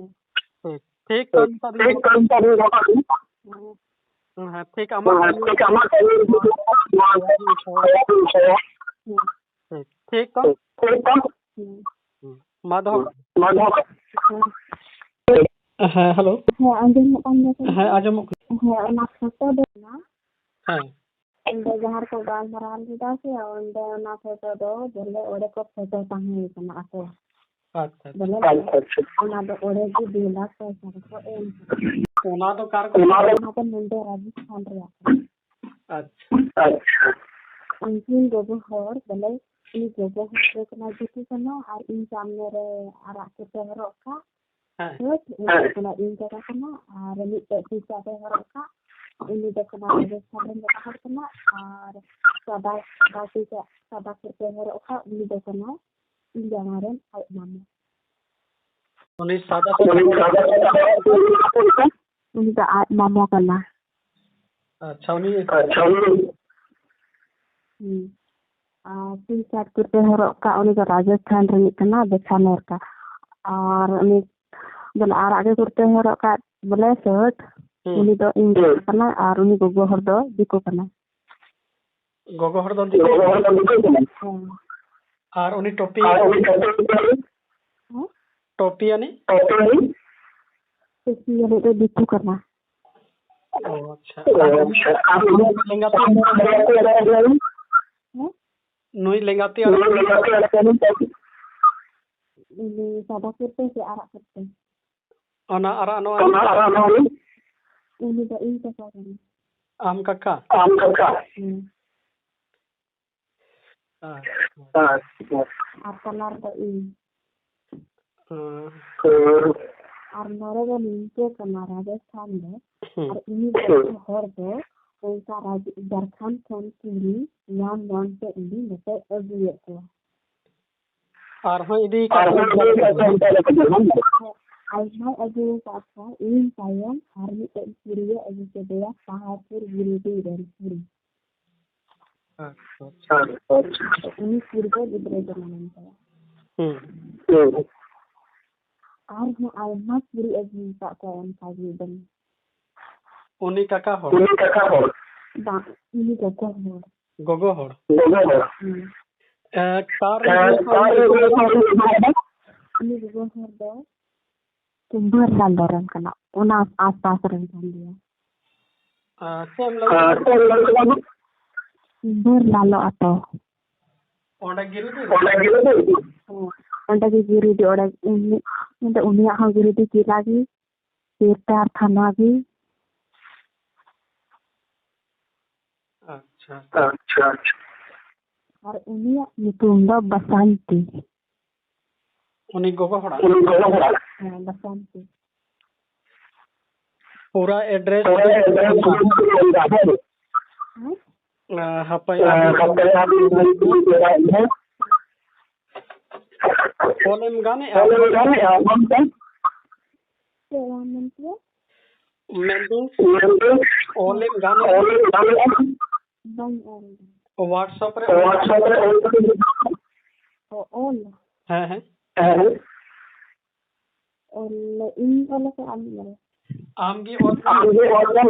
ᱴᱷᱤᱠ, ᱴᱷᱤᱠ, ᱛᱚ ᱱᱤᱛᱚᱜ ᱴᱷᱤᱠ, ᱫᱚ ᱛᱚ ᱱᱤᱛᱚᱜ ᱫᱚ ᱦᱮᱸ, ᱴᱷᱤᱠ, ᱟᱢᱟᱜ ᱦᱮᱸ, ᱠᱟᱹᱢᱤ ᱴᱷᱤᱠ, ᱟᱢᱟᱜ ᱠᱟᱹᱢᱤ ᱴᱷᱤᱠ, ᱴᱷᱤᱠ, ᱛᱚ? ᱴᱷᱤᱠ, ᱛᱚ? ᱦᱩᱸ᱾ ᱢᱟ ᱫᱚᱦᱚ ᱠᱟᱜ ᱢᱮ᱾ ᱢᱟ ᱫᱚᱦᱚ ᱠᱟᱜ ᱢᱮ᱾ ᱦᱮᱸ, ᱦᱮᱞᱳ᱾ ᱦᱮᱸ, ᱟᱸᱡᱚᱢᱚᱜ ᱠᱟᱱ ᱜᱮᱭᱟ ᱥᱮ? ᱦᱮᱸ, ᱟᱸᱡᱚᱢᱚᱜ ᱠᱟᱱᱟ᱾ ᱦᱮᱸ, ᱚᱱᱟ ᱯᱷᱳᱴᱳ ᱫᱚ ᱚᱱᱟ ᱦᱮᱸ᱾ ᱚᱸᱰᱮ ᱡᱟᱦᱟᱸ ᱨᱮᱠᱚ ᱜᱟᱞᱢᱟᱨᱟᱣ ᱞᱮᱫᱟ ᱥᱮ, ᱚᱸᱰᱮ ᱚᱱᱟ ᱯᱷᱳᱴᱳ ᱫᱚ ᱵᱚᱞᱮ ᱚᱸᱰᱮ ᱠᱚ ᱯᱷᱳᱴᱳ ᱛᱟᱦᱮᱸ ᱠᱟᱱᱟ ᱟᱠᱚ᱾ ᱟᱪᱪᱷᱟ, ᱟᱪᱪᱷᱟ᱾ ᱵᱚᱞᱮ ᱟᱪᱪᱷᱟ, ᱟᱪᱪᱷᱟ᱾ ᱚᱱᱟ ᱫᱚ ᱚᱸᱰᱮ ᱜᱮ ᱫᱩ ᱞᱟᱠᱷ ᱯᱚᱭᱥᱟ ᱠᱚ ᱮᱢ ᱠᱟᱱᱟ᱾ ᱚᱱᱟ ᱫᱚ ᱚᱠᱟ ᱨᱮᱠᱚ ᱚᱱᱟ ᱫᱚ ᱱᱚᱰᱮ ᱨᱟᱡᱚᱥᱛᱷᱟᱱ ᱨᱮᱭᱟᱜ ᱠᱟᱱᱟ᱾ ᱟᱪᱪᱷᱟ᱾ ᱟᱪᱪᱷᱟ᱾ ᱩᱱᱠᱤᱱ ᱜᱚᱜᱚ ᱦᱚᱲ ᱵᱚᱞᱮ, ᱩᱱᱤ ᱜᱚᱜᱚ ᱦᱚᱲ ᱫᱚ ᱠᱟᱱᱟ ᱡᱤᱛᱩ ᱠᱟᱱᱟ ᱟᱨ ᱤᱧ ᱥᱟᱢᱱᱮ ᱨᱮ ᱟᱨᱟᱜ ᱠᱩᱨᱛᱟᱹ ᱦᱚᱨᱚᱜ ᱠᱟᱜ᱾ ᱦᱮᱸ᱾ ᱦᱳᱭ, ᱩᱱᱤ ᱫᱚ ᱠᱟᱱᱟ ᱤᱧ ᱠᱟᱠᱟ ᱠᱟᱱᱟ ᱟᱨ ᱢᱤᱫᱴᱮᱡ ᱴᱤ-ᱥᱟᱨᱴ ᱮ ᱦᱚᱨᱚᱜ ᱠᱟᱜ᱾ ᱩᱱᱤ ᱫᱚ ᱠᱟᱱᱟ ᱨᱟᱡᱚᱥᱛᱷᱟᱱ ᱨᱮᱱ ᱦᱚᱲ ᱠᱟᱱᱟ ᱟᱨ ᱥᱟᱫᱟ, ᱥᱟᱫᱟ ᱴᱤ-ᱥᱟᱨᱴ, ᱥᱟᱫᱟ ᱠᱩᱨᱛᱟᱹ ᱦᱚᱨᱚᱜ ᱠᱟᱜ, ᱩᱱᱤ ᱫᱚ ᱠᱟᱱᱟ ᱤᱧ ᱡᱟᱶᱟᱭ ᱨᱮᱱ ᱟᱡ ᱢᱟᱢᱟ᱾ ᱩᱱᱤ ᱥᱟᱫᱟ ᱩᱱᱤ ᱥᱟᱫᱟ ᱩᱱᱤ ᱫᱚ ᱟᱡ ᱢᱟᱢᱟ ᱠᱟᱱᱟ᱾ ᱟᱪᱪᱷᱟ, ᱩᱱᱤ ᱟᱪᱪᱷᱟ, ᱩᱱᱤ ᱦᱩᱸ᱾ ᱟᱨ ᱴᱤ-ᱥᱟᱨᱴ ᱠᱩᱨᱛᱟᱹ ᱦᱚᱨᱚᱜ ᱠᱟᱜ, ᱩᱱᱤ ᱫᱚ ᱨᱟᱡᱚᱥᱛᱷᱟᱱ ᱨᱤᱱᱤᱡ ᱠᱟᱱᱟ, ᱵᱤᱠᱟᱱᱮᱨ ᱠᱟ᱾ ᱟᱨ ᱩᱱᱤ ᱵᱚᱞᱮ ᱟᱨᱟᱜ ᱜᱮ ᱠᱩᱨᱛᱟᱹ ᱦᱚᱨᱚᱜ ᱠᱟᱜ, ᱵᱚᱞᱮ ᱥᱟᱹᱴ, ᱦᱩᱸ᱾ ᱩᱱᱤ ᱫᱚ ᱤᱧ ᱦᱩᱸ᱾ ᱠᱟᱱᱟᱭ ᱟᱨ ᱩᱱᱤ ᱜᱚᱜᱚ ᱦᱚᱲ ᱫᱚ ᱫᱤᱠᱩ ᱠᱟᱱᱟᱭ᱾ ᱜᱚᱜᱚ ᱦᱚᱲ ᱫᱚ ᱫᱤᱠᱩ ᱠᱟᱱᱟᱭ? ᱦᱮᱸ᱾ ᱟᱨ ᱩᱱᱤ ᱴᱚᱯᱤ? ᱟᱨ ᱩᱱᱤ ᱴᱚᱯᱤ ᱫᱚ? ᱦᱮᱸ? ᱴᱚᱯᱤ ᱟᱹᱱᱤᱡ? ᱴᱚᱯᱤ ᱟᱹᱱᱤᱡ? ᱴᱚᱯᱤ ᱟᱹᱱᱤᱡ ᱫᱚ ᱫᱤᱠᱩ ᱠᱟᱱᱟ᱾ ᱚ, ᱟᱪᱪᱷᱟ᱾ ᱚ, ᱟᱪᱪᱷᱟ᱾ ᱟᱨ ᱩᱱᱤ ᱞᱮᱸᱜᱟᱛᱤ? ᱦᱮᱸ? ᱱᱩᱭ ᱞᱮᱸᱜᱟᱛᱤ ᱟᱨ ᱱᱩᱭ ᱞᱮᱸᱜᱟᱛᱤ ᱟᱨ ᱩᱱᱤ ᱥᱟᱫᱟ ᱠᱩᱨᱛᱟᱹ ᱥᱮ ᱟᱨᱟᱜ ᱠᱩᱨᱛᱟᱹ? ᱚᱱᱟ ᱟᱨᱟᱜ ᱱᱚᱣᱟ? ᱚᱱᱟ ᱟᱨᱟᱜ ᱱᱚᱣᱟ? ᱩᱱᱤ ᱫᱚ ᱤᱧ ᱠᱟᱠᱟ ᱠᱟᱱᱟᱭ᱾ ᱟᱢ ᱠᱟᱠᱟ? ᱟᱢ ᱠᱟᱠᱟ? ᱦᱮᱸ᱾ ᱟᱪᱪᱷᱟ᱾ ᱟᱪᱪᱷᱟ᱾ ᱟᱨ ᱛᱟᱞᱟ ᱨᱮᱫᱚ ᱤᱧ᱾ ᱦᱮᱸ᱾ ᱟᱨ ᱱᱚᱰᱮ ᱫᱚ ᱱᱤᱝᱠᱟᱹ ᱠᱟᱱᱟ ᱨᱟᱡᱚᱥᱛᱷᱟᱱ ᱫᱚ, ᱦᱮᱸ᱾ ᱟᱨ ᱩᱱᱤ ᱦᱚᱲ ᱫᱚ ᱚᱱᱠᱟ ᱨᱟᱡᱽ, ᱡᱷᱟᱲᱠᱷᱚᱸᱰ ᱠᱷᱚᱱ ᱠᱩᱲᱤ ᱧᱟᱢ ᱧᱟᱢ ᱛᱮ ᱩᱱᱤ ᱱᱚᱛᱮ ᱟᱹᱜᱩᱭᱮᱫ ᱠᱚᱣᱟ᱾ ᱟᱨᱦᱚᱸ ᱤᱫᱤ ᱠᱟᱜ ᱟᱨᱦᱚᱸ ᱠᱚᱣᱟ᱾ ᱤᱫᱤ ᱠᱟᱜ ᱠᱚᱣᱟ᱾ ᱟᱭᱢᱟᱭ ᱟᱹᱜᱩ ᱟᱠᱟᱫ ᱠᱚᱣᱟ, ᱤᱧ ᱛᱟᱭᱚᱢ ᱟᱨ ᱢᱤᱫᱴᱮᱡ ᱠᱩᱲᱤᱭᱮ ᱟᱹᱜᱩ ᱠᱮᱫᱮᱭᱟ, ᱯᱟᱦᱟᱲᱯᱩᱨ ᱜᱤᱨᱤᱰᱤ ᱨᱮᱱ ᱠᱩᱲᱤ᱾ ᱟᱪᱪᱷᱟ, ᱟᱪᱪᱷᱟ᱾ ᱩᱱᱤ ᱠᱩᱲᱤ ᱫᱚ ᱜᱤᱫᱽᱨᱟᱹ ᱡᱟᱱᱟᱢ ᱮᱱ ᱛᱟᱭᱟ᱾ ᱦᱩᱸ᱾ ᱦᱩᱸ᱾ ᱟᱨᱦᱚᱸ ᱟᱭᱢᱟ ᱠᱩᱲᱤ ᱟᱹᱜᱩ ᱟᱠᱟᱫ ᱠᱚᱣᱟ ᱚᱱᱠᱟ ᱜᱮ ᱫᱚᱢᱮ᱾ ᱩᱱᱤ ᱠᱟᱠᱟ ᱦᱚᱲ? ᱩᱱᱤ ᱠᱟᱠᱟ ᱦᱚᱲ? ᱵᱟᱝ, ᱩᱱᱤ ᱜᱚᱜᱚ ᱦᱚᱲ᱾ ᱜᱚᱜᱚ ᱦᱚᱲ? ᱜᱚᱜᱚ ᱦᱚᱲ᱾ ᱦᱩᱸ᱾ ᱮ, ᱠᱟᱨ ᱨᱮ ᱦᱮᱸ, ᱠᱟᱨ ᱨᱮ ᱩᱱᱤ ᱜᱚᱜᱚ ᱦᱚᱲ ᱫᱚ? ᱩᱱᱤ ᱜᱚᱜᱚ ᱦᱚᱲ ᱫᱚ ᱠᱩᱢᱵᱷᱟᱹᱨ ᱞᱟᱞᱚ ᱨᱮᱱ ᱠᱟᱱᱟ, ᱚᱱᱟ ᱟᱥᱯᱟᱥ ᱨᱮᱱ ᱠᱟᱱ ᱜᱮᱭᱟ᱾ ᱟᱨ ᱪᱮᱫ ᱮᱢ ᱞᱟᱹᱭ ᱠᱮᱫᱟ? ᱠᱩᱢᱵᱷᱟᱹᱨ ᱞᱟᱞᱚ ᱟᱛᱳ᱾ ᱚᱸᱰᱮ ᱜᱤᱨᱤᱰᱤ? ᱦᱮᱸ, ᱚᱸᱰᱮ ᱜᱮ ᱜᱤᱨᱤᱰᱤ, ᱚᱸᱰᱮ ᱩᱱᱤ-, ᱚᱸᱰᱮ ᱩᱱᱤᱭᱟᱜ ᱦᱚᱸ ᱜᱤᱨᱤᱰᱤ ᱡᱮᱞᱟ ᱜᱮ, ᱵᱤᱨᱫᱟᱥ ᱛᱷᱟᱱᱟ ᱜᱮ᱾ ᱟᱪᱪᱷᱟ᱾ ᱟᱪᱪᱷᱟ, ᱟᱪᱪᱷᱟ᱾ ᱟᱨ ᱩᱱᱤᱭᱟᱜ ᱧᱩᱛᱩᱢ ᱫᱚ ᱵᱟᱥᱟᱱᱛᱤ᱾ ᱩᱱᱤ ᱜᱚᱜᱚ ᱦᱚᱲᱟᱜ? ᱩᱱᱤ ᱜᱚᱜᱚ ᱦᱚᱲᱟᱜ? ᱦᱮᱸ, ᱵᱟᱥᱟᱱᱛᱤ᱾ ᱯᱩᱨᱟ address? ᱯᱩᱨᱟ address ᱦᱮᱸ? ᱦᱟᱯᱟᱭ ᱦᱮᱸ, ᱟᱹᱵᱤᱱ ᱦᱟᱯᱟᱭ ᱟᱹᱵᱤᱱ ᱚᱞᱮᱢ ᱜᱟᱱᱮᱜᱼᱟ? ᱚᱞᱮᱢ ᱜᱟᱱᱮᱜᱼᱟ, ᱵᱟᱝ ᱠᱷᱟᱱ? ᱪᱮᱫ ᱮᱢ ᱢᱮᱱ ᱠᱮᱫᱟ? ᱢᱮᱱᱫᱟᱹᱧ, ᱢᱮᱱᱫᱟᱹᱧ, ᱚᱞᱮᱢ ᱜᱟᱱᱮᱜᱼᱟ? ᱚᱞᱮᱢ ᱜᱟᱱᱮᱜᱼᱟ? ᱵᱟᱹᱧ ᱚᱞ ᱫᱟ᱾ WhatsApp ᱨᱮ ᱚᱞ WhatsApp ᱨᱮ ᱚᱞ ᱠᱟᱛᱮ ᱚ, ᱚᱞ᱾ ᱦᱮᱸ, ᱦᱮᱸ᱾ ᱦᱮᱸ, ᱦᱮᱸ᱾ ᱚᱞ ᱤᱧ ᱚᱞ ᱥᱮ ᱟᱢ ᱚᱞ? ᱟᱢ ᱜᱮ ᱚᱞ ᱢᱮ᱾ ᱟᱢ ᱜᱮ ᱚᱞ ᱢᱮ᱾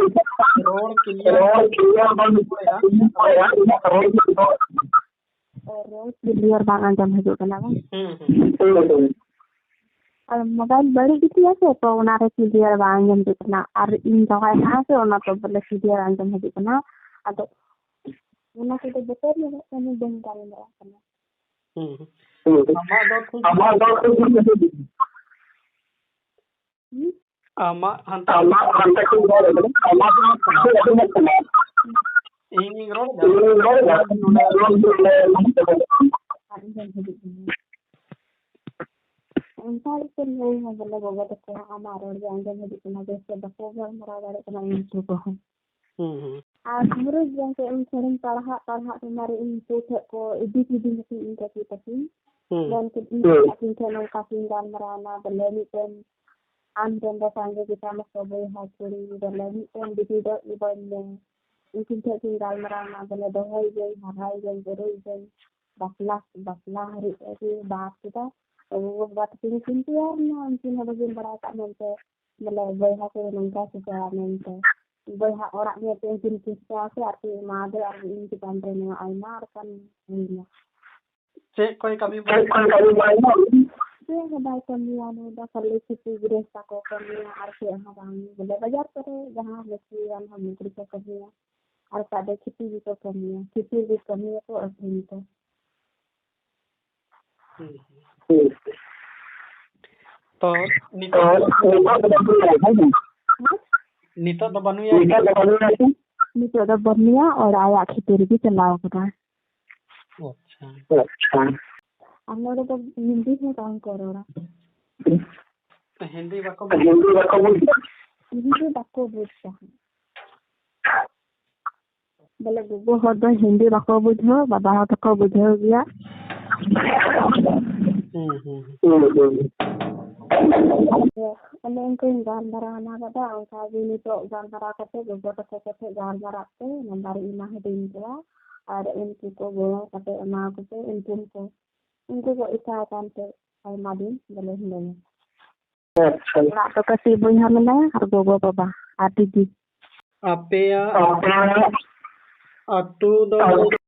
ᱨᱚᱲ clear ᱨᱚᱲ clear ᱵᱟᱝ ᱦᱤᱡᱩᱜ ᱠᱟᱱᱟ᱾ ᱨᱚᱲ clear ᱵᱟᱝ ᱦᱤᱡᱩᱜ ᱠᱟᱱᱟ᱾ ᱚ, ᱨᱚᱲ clear ᱵᱟᱝ ᱟᱸᱡᱚᱢ ᱦᱤᱡᱩᱜ ᱠᱟᱱᱟ ᱵᱟᱝ? ᱦᱩᱸ, ᱦᱩᱸ᱾ ᱦᱩᱸ, ᱦᱩᱸ᱾ ᱟᱨ mobile ᱵᱟᱹᱲᱤᱡ ᱜᱮᱛᱤᱧᱟ ᱥᱮ, ᱛᱚ ᱚᱱᱟᱨᱮ clear ᱵᱟᱝ ᱟᱸᱡᱚᱢ ᱦᱤᱡᱩᱜ ᱠᱟᱱᱟ᱾ ᱟᱨ ᱤᱧ ᱨᱚᱦᱚᱭ ᱞᱟᱦᱟ ᱥᱮ ᱚᱱᱟ ᱛᱚ ᱵᱚᱞᱮ clear ᱟᱸᱡᱚᱢ ᱦᱤᱡᱩᱜ ᱠᱟᱱᱟ᱾ ᱟᱫᱚ ᱚᱱᱟ ᱠᱚᱫᱚ ᱵᱚᱛᱚᱨ ᱧᱚᱜᱚᱜ ᱠᱟᱱᱟ, ᱵᱟᱹᱧ ᱜᱟᱞᱢᱟᱨᱟᱜ ᱠᱟᱱᱟ᱾ ᱦᱩᱸ, ᱦᱩᱸ᱾ ᱦᱩᱸ᱾ ᱟᱢᱟᱜ ᱫᱚ ᱴᱷᱤᱠ ᱟᱢᱟᱜ ᱫᱚ ᱴᱷᱤᱠ ᱜᱮᱭᱟ᱾ ᱦᱩᱸ? ᱟᱢᱟᱜ ᱦᱟᱱᱛᱮ ᱟᱢᱟᱜ ᱦᱟᱱᱛᱮ ᱠᱷᱚᱱ ᱨᱚᱲ ᱮᱫᱟ᱾ ᱟᱢᱟᱜ ᱫᱚ ᱴᱷᱤᱠ ᱜᱮ ᱟᱸᱡᱚᱢᱚᱜ ᱠᱟᱱᱟ᱾ ᱤᱧᱤᱧ ᱨᱚᱲ ᱮᱫᱟ᱾ ᱤᱧᱤᱧ ᱨᱚᱲ ᱮᱫᱟ᱾ ᱱᱚᱰᱮ ᱨᱚᱲ ᱫᱚ ᱱᱚᱰᱮ ᱟᱸᱡᱚᱢᱚᱜ ᱠᱟᱱᱟ᱾ ᱟᱸᱡᱚᱢ ᱦᱤᱡᱩᱜ ᱠᱟᱱᱟ᱾ ᱚᱱᱠᱟ ᱜᱮᱠᱚ ᱞᱟᱹᱭᱟ ᱵᱚᱞᱮ ᱜᱚᱜᱚ ᱛᱟᱠᱚ ᱦᱚᱸ ᱟᱢᱟᱜ ᱨᱚᱲ ᱜᱮ ᱟᱸᱡᱚᱢ ᱦᱤᱡᱩᱜ ᱠᱟᱱᱟ, ᱵᱮᱥ ᱛᱮ ᱵᱟᱠᱚ ᱜᱟᱞᱢᱟᱨᱟᱣ ᱫᱟᱲᱮᱭᱟᱜ ᱠᱟᱱᱟ ᱩᱱᱠᱩ ᱠᱚᱦᱚᱸ᱾ ᱦᱩᱸ, ᱦᱩᱸ᱾ ᱟᱨ ᱢᱩᱨᱩᱫ ᱜᱚᱢᱠᱮ ᱩᱱ ᱥᱟᱹᱨᱤᱧ ᱯᱟᱲᱦᱟᱜ, ᱯᱟᱲᱦᱟᱜ ᱛᱮ ᱢᱟᱨᱮ ᱤᱧ ᱯᱩᱛᱷᱤ ᱠᱚ ᱤᱫᱤ ᱠᱤᱫᱤᱧ ᱠᱤᱱ ᱤᱧ ᱠᱟᱹᱠᱤ ᱛᱟᱹᱠᱤᱱ᱾ ᱦᱩᱸ᱾ ᱢᱮᱱ ᱠᱮᱫ ᱤᱧ ᱦᱩᱸ᱾ ᱟᱹᱠᱤᱱ ᱴᱷᱮᱱ ᱱᱚᱝᱠᱟ ᱠᱤᱱ ᱜᱟᱞᱢᱟᱨᱟᱣ ᱮᱱᱟ, ᱵᱚᱞᱮ ᱢᱤᱫᱴᱮᱱ ᱟᱢ ᱨᱮᱱ ᱫᱚ ᱥᱟᱸᱜᱮ ᱜᱮᱛᱟᱢᱟ ᱠᱚ ᱵᱚᱭᱦᱟ ᱠᱩᱲᱤ, ᱵᱚᱞᱮ ᱢᱤᱫᱴᱮᱱ ᱵᱤᱴᱤ ᱫᱚ ᱤᱵᱚᱧ ᱢᱮ᱾ ᱩᱱᱠᱤᱱ ᱴᱷᱮᱱ ᱠᱤᱱ ᱜᱟᱞᱢᱟᱨᱟᱣ ᱮᱱᱟ, ᱵᱚᱞᱮ ᱫᱚᱦᱚᱭ ᱜᱮᱭᱟᱹᱧ, ᱦᱟᱨᱟᱭ ᱜᱮᱭᱟᱹᱧ, ᱵᱩᱨᱩᱭ ᱜᱮᱭᱟᱹᱧ, ᱵᱟᱯᱞᱟ, ᱵᱟᱯᱞᱟ ᱦᱟᱹᱨᱤᱡ ᱛᱮ ᱠᱤᱱ ᱵᱟᱫ ᱠᱮᱫᱟ᱾ ᱜᱚᱜᱚ ᱵᱟᱵᱟ ᱛᱟᱹᱠᱤᱱ ᱠᱤᱱ ᱛᱮᱭᱟᱨ ᱮᱱᱟ, ᱩᱱᱠᱤᱱ ᱦᱚᱸ ᱵᱟᱹᱠᱤᱱ ᱵᱟᱲᱟᱭ ᱠᱟᱜ ᱢᱮᱱᱛᱮ᱾ ᱵᱚᱞᱮ ᱵᱚᱭᱦᱟ ᱠᱚ ᱱᱚᱝᱠᱟ ᱪᱤᱠᱟᱹᱜᱼᱟ ᱢᱮᱱᱛᱮ᱾ ᱵᱚᱭᱦᱟ ᱚᱲᱟᱜ ᱧᱮᱞ ᱛᱮ ᱩᱱᱠᱤᱱ ᱪᱮᱥᱴᱟᱭᱟ ᱥᱮ ᱟᱨᱠᱤ ᱮᱢᱟ ᱫᱮ ᱟᱨ ᱤᱧ ᱪᱮᱛᱟᱱ ᱨᱮ ᱱᱚᱣᱟ ᱟᱭᱢᱟ ᱞᱮᱠᱟᱱ ᱦᱩᱭᱱᱟ᱾ ᱪᱮᱫ ᱠᱚᱭ ᱠᱟᱹᱢᱤ ᱵᱟᱲᱟᱭᱟ? ᱪᱮᱫ ᱠᱚᱭ ᱠᱟᱹᱢᱤ ᱵᱟᱲᱟᱭᱟ? ᱪᱮᱫ ᱦᱚᱸ ᱵᱟᱭ ᱠᱟᱹᱢᱤᱭᱟ, ᱱᱩᱭ ᱫᱚ ᱠᱷᱟᱹᱞᱤ ᱠᱷᱤᱪᱤ ᱜᱤᱨᱟᱹ ᱦᱟᱛᱟ ᱠᱚ ᱠᱟᱹᱢᱤᱭᱟ ᱟᱨ ᱪᱮᱫ ᱦᱚᱸ ᱵᱟᱝ᱾ ᱵᱚᱞᱮ ᱵᱟᱡᱟᱨ ᱠᱚᱨᱮ ᱡᱟᱦᱟᱸ ᱞᱟᱹᱠᱛᱤᱭᱟᱱ ᱦᱚᱲᱢᱚ ᱠᱩᱲᱤ ᱠᱚ ᱠᱟᱹᱢᱤᱭᱟ, ᱟᱨ ᱵᱟᱠᱷᱟᱡ ᱫᱚ ᱠᱷᱤᱪᱤ ᱜᱮᱠᱚ ᱠᱟᱹᱢᱤᱭᱟ, ᱠᱷᱤᱪᱤ ᱜᱮ ᱠᱟᱹᱢᱤᱭᱟᱠᱚ, ᱟᱹᱠᱷᱨᱤᱧᱟᱠᱚ᱾ ᱛᱚ ᱱᱤᱛᱚᱜ, ᱱᱤᱛᱚᱜ ᱫᱚ ᱵᱟᱹᱱᱩᱭᱟ? ᱱᱤᱛᱚᱜ ᱫᱚ ᱵᱟᱹᱱᱩᱭᱟ, ᱚᱲᱟᱜ ᱟᱭᱟᱜ ᱠᱷᱮᱛ ᱨᱮᱜᱮ ᱪᱟᱞᱟᱣ ᱠᱟᱱᱟ᱾ ᱟᱪᱪᱷᱟ᱾ ᱟᱨ ᱱᱚᱰᱮ ᱫᱚ ᱦᱤᱱᱫᱤ ᱦᱚᱸ ᱵᱟᱝ ᱠᱚ ᱨᱚᱲᱟ᱾ ᱦᱤᱱᱫᱤ ᱵᱟᱠᱚ ᱵᱩᱡᱽ? ᱦᱤᱱᱫᱤ ᱵᱟᱠᱚ ᱵᱩᱡᱽ ᱛᱟᱦᱮᱸᱫ᱾ ᱵᱚᱞᱮ ᱜᱚᱜᱚ ᱦᱚᱲ ᱫᱚ ᱦᱤᱱᱫᱤ ᱵᱟᱠᱚ ᱵᱩᱡᱷᱟᱹᱣ, ᱵᱟᱵᱟ ᱦᱚᱲ ᱫᱚᱠᱚ ᱵᱩᱡᱷᱟᱹᱣ ᱜᱮᱭᱟ᱾ ᱦᱩᱸ, ᱦᱩᱸ, ᱦᱩᱸ᱾ ᱚᱱᱮ ᱚᱱᱠᱟᱧ ᱜᱟᱞᱢᱟᱨᱟᱣ ᱮᱱᱟ ᱫᱟᱫᱟ, ᱚᱱᱠᱟ ᱜᱮ ᱱᱤᱛᱚᱜ ᱜᱟᱞᱢᱟᱨᱟᱣ ᱠᱟᱛᱮ ᱜᱚᱜᱚ ᱛᱟᱠᱚ ᱠᱟᱛᱮ ᱜᱟᱞᱢᱟᱨᱟᱜ ᱯᱮ, ᱱᱟᱢᱵᱟᱨ ᱤᱧ ᱮᱢᱟ ᱦᱟᱹᱴᱤᱧ ᱠᱚᱣᱟ, ᱟᱨ ᱩᱱᱠᱩ ᱠᱚ ᱜᱚᱲᱚ ᱠᱟᱛᱮ ᱮᱢᱟ ᱠᱚᱯᱮ, ᱩᱱᱠᱩ ᱠᱚ, ᱩᱱᱠᱩ ᱠᱚ ᱮᱠᱟ ᱟᱠᱟᱱ ᱛᱮ ᱟᱭᱢᱟ ᱫᱤᱱ ᱵᱚᱞᱮ ᱦᱤᱱᱟᱹᱧᱟ᱾ ᱟᱪᱪᱷᱟ᱾ ᱚᱲᱟᱜ ᱫᱚ ᱠᱟᱹᱴᱤᱡ ᱵᱚᱭᱦᱟ ᱢᱮᱱᱟᱭᱟ ᱟᱨ ᱜᱚᱜᱚ ᱵᱟᱵᱟ ᱟᱨ ᱫᱤᱫᱤ᱾ ᱟᱯᱮᱭᱟᱜ ᱟᱹᱛᱩ ᱫᱚ?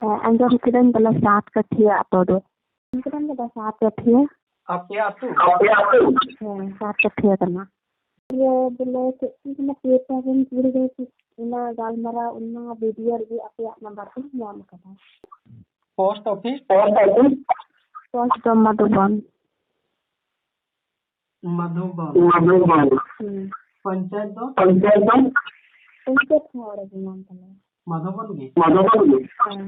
ᱦᱮᱸ, ᱟᱸᱡᱚᱢ ᱠᱮᱫᱟᱹᱧ ᱵᱚᱞᱮ ᱥᱟᱛ ᱠᱟᱹᱴᱷᱤᱭᱟᱹ ᱟᱛᱳ ᱫᱚ᱾ ᱟᱸᱡᱚᱢ ᱠᱮᱫᱟᱹᱧ ᱵᱚᱞᱮ ᱥᱟᱛ ᱠᱟᱹᱴᱷᱤᱭᱟᱹ᱾ ᱟᱯᱮᱭᱟᱜ ᱟᱹᱛᱩ? ᱦᱮᱸ, ᱥᱟᱛ ᱠᱟᱹᱴᱷᱤᱭᱟᱹ ᱠᱟᱱᱟ᱾ ᱤᱭᱟᱹ ᱵᱚᱞᱮ ᱪᱮᱫ ᱠᱚ ᱢᱮᱱᱟ, ᱯᱮ ᱯᱮ ᱫᱤᱱ ᱠᱩᱲᱤ ᱫᱚ ᱚᱱᱟ ᱜᱟᱞᱢᱟᱨᱟᱣ, ᱚᱱᱟ ᱵᱷᱤᱰᱤᱭᱳ ᱨᱮᱜᱮ ᱟᱯᱮᱭᱟᱜ ᱱᱟᱢᱵᱟᱨ ᱠᱚ ᱧᱟᱢ ᱠᱟᱫᱟ᱾ Post office? ᱯᱳᱥᱴ ᱫᱚ ᱢᱟᱫᱷᱩᱵᱚᱱ᱾ ᱢᱟᱫᱷᱩᱵᱚᱱ᱾ ᱢᱟᱫᱷᱩᱵᱚᱱ᱾ ᱦᱩᱸ᱾ ᱯᱚᱧᱪᱟᱭᱮᱛ ᱫᱚ? ᱯᱚᱧᱪᱟᱭᱮᱛ ᱫᱚ? ᱯᱚᱧᱪᱟᱭᱮᱛ ᱦᱚᱸ ᱚᱸᱰᱮ ᱜᱮ ᱧᱟᱢ ᱠᱟᱱᱟ᱾ ᱢᱟᱫᱷᱩᱵᱚᱱ ᱜᱮ? ᱢᱟᱫᱷᱩᱵᱚᱱ ᱜᱮ? ᱦᱮᱸ᱾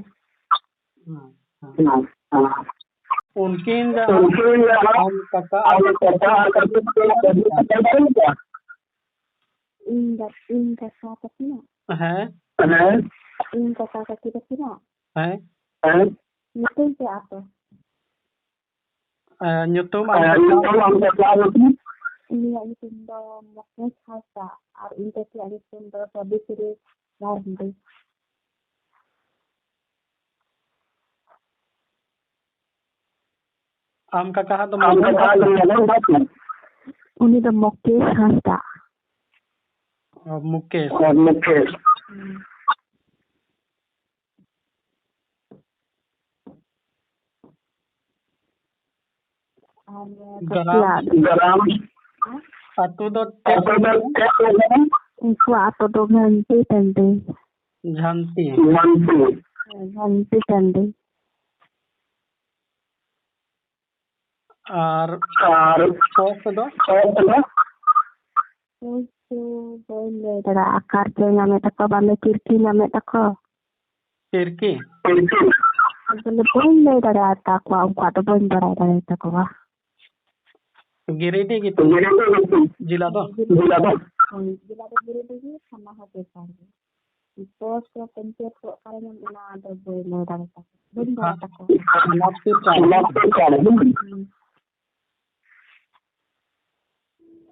ᱦᱮᱸ, ᱦᱮᱸ᱾ ᱦᱮᱸ, ᱦᱮᱸ᱾ ᱩᱱᱠᱤᱱ ᱡᱟᱦᱟᱸ ᱩᱱᱠᱤᱱ ᱡᱟᱦᱟᱸ ᱟᱢ ᱠᱟᱠᱟ ᱟᱨ ᱟᱢ ᱠᱟᱠᱟ ᱟᱨ ᱠᱟᱠᱟ ᱤᱧ ᱫᱟ-, ᱤᱧ ᱠᱟᱠᱟ ᱛᱟᱹᱠᱤᱱᱟᱜ? ᱦᱮᱸ᱾ ᱦᱮᱸ᱾ ᱤᱧ ᱠᱟᱠᱟ ᱠᱟᱹᱠᱤ ᱛᱟᱹᱠᱤᱱᱟᱜ? ᱦᱮᱸ᱾ ᱦᱮᱸ᱾ ᱧᱩᱛᱩᱢ ᱪᱮᱫ ᱟᱯᱮ? ᱮ, ᱧᱩᱛᱩᱢ ᱟᱢ ᱮ, ᱠᱟᱠᱟ? ᱧᱩᱛᱩᱢ ᱟᱢ ᱠᱟᱠᱟ ᱧᱩᱛᱩᱢ? ᱩᱱᱤᱭᱟᱜ ᱧᱩᱛᱩᱢ ᱫᱚ ᱢᱚᱠᱚᱧ ᱦᱟᱸᱥᱫᱟ ᱟᱨ ᱤᱧ ᱛᱟᱹᱠᱤᱱᱟᱜ ᱧᱩᱛᱩᱢ ᱫᱚ ᱥᱟᱵᱤᱛᱨᱤ ᱢᱟᱨᱰᱤ᱾ ᱟᱢ ᱠᱟᱠᱟ ᱦᱟᱜ ᱫᱚ ᱟᱢ ᱢᱚᱫᱚᱱ ᱠᱟᱠᱟ ᱦᱟᱜ ᱫᱚ ᱦᱟᱸᱥᱫᱟ᱾ ᱢᱚᱫᱚᱱ ᱦᱟᱸᱥᱫᱟ᱾ ᱩᱱᱤ ᱫᱚ ᱢᱚᱠᱮᱥ ᱦᱟᱸᱥᱫᱟ᱾ ᱚ, ᱢᱩᱠᱮᱥ᱾ ᱚ, ᱢᱩᱠᱮᱥ᱾ ᱦᱩᱸ᱾ ᱜᱨᱟᱢ᱾ ᱟᱹᱛᱩ ᱫᱚ ᱪᱮᱫ? ᱩᱱᱠᱩᱣᱟᱜ ᱟᱹᱛᱩ ᱫᱚ ᱜᱷᱟᱱᱴᱤ ᱴᱟᱺᱰᱤ᱾ ᱡᱷᱟᱱᱴᱤ᱾ ᱦᱮᱸ, ᱡᱷᱟᱱᱴᱤ ᱴᱟᱺᱰᱤ᱾ ᱟᱨ ᱟᱨ ᱯᱳᱥᱴ ᱫᱚ? ᱯᱳᱥᱴ ᱫᱚ ᱵᱟᱹᱧ ᱞᱟᱹᱭ ᱫᱟᱲᱮᱭᱟᱜᱼᱟ, ᱚᱠᱟ ᱨᱮᱪᱚ ᱧᱟᱢᱮᱫ ᱛᱟᱠᱚ, ᱵᱟᱞᱮ ᱪᱤᱨᱠᱤ ᱧᱟᱢᱮᱫ ᱛᱟᱠᱚ᱾ ᱪᱤᱨᱠᱤ? ᱵᱚᱞᱮ ᱵᱟᱹᱧ ᱞᱟᱹᱭ ᱫᱟᱲᱮᱭᱟᱜᱼᱟ ᱛᱟᱠᱚᱣᱟ, ᱩᱱᱠᱩᱣᱟᱜ ᱫᱚ ᱵᱟᱹᱧ ᱵᱟᱲᱟᱭ ᱫᱟᱲᱮᱭᱟᱛᱟᱠᱚᱣᱟ᱾ ᱜᱤᱨᱤᱰᱤ ᱜᱮ ᱡᱮᱞᱟ ᱫᱚ? ᱦᱳᱭ, ᱡᱮᱞᱟ ᱫᱚ ᱜᱤᱨᱤᱰᱤ ᱜᱮ, ᱛᱷᱟᱱᱟ ᱦᱚᱸ ᱵᱮᱠᱟᱨ ᱜᱮ᱾ ᱯᱳᱥᱴ ᱠᱚ ᱯᱚᱧᱪᱟᱭᱮᱛ ᱠᱚ ᱚᱠᱟᱨᱮ ᱧᱟᱢ, ᱚᱱᱟ ᱫᱚ ᱵᱟᱹᱧ ᱞᱟᱹᱭ ᱫᱟᱲᱮ ᱛᱟᱠᱚᱣᱟ, ᱵᱟᱹᱧ ᱵᱟᱲᱟᱭ ᱛᱟᱠᱚᱣᱟ᱾ ᱦᱩᱸ᱾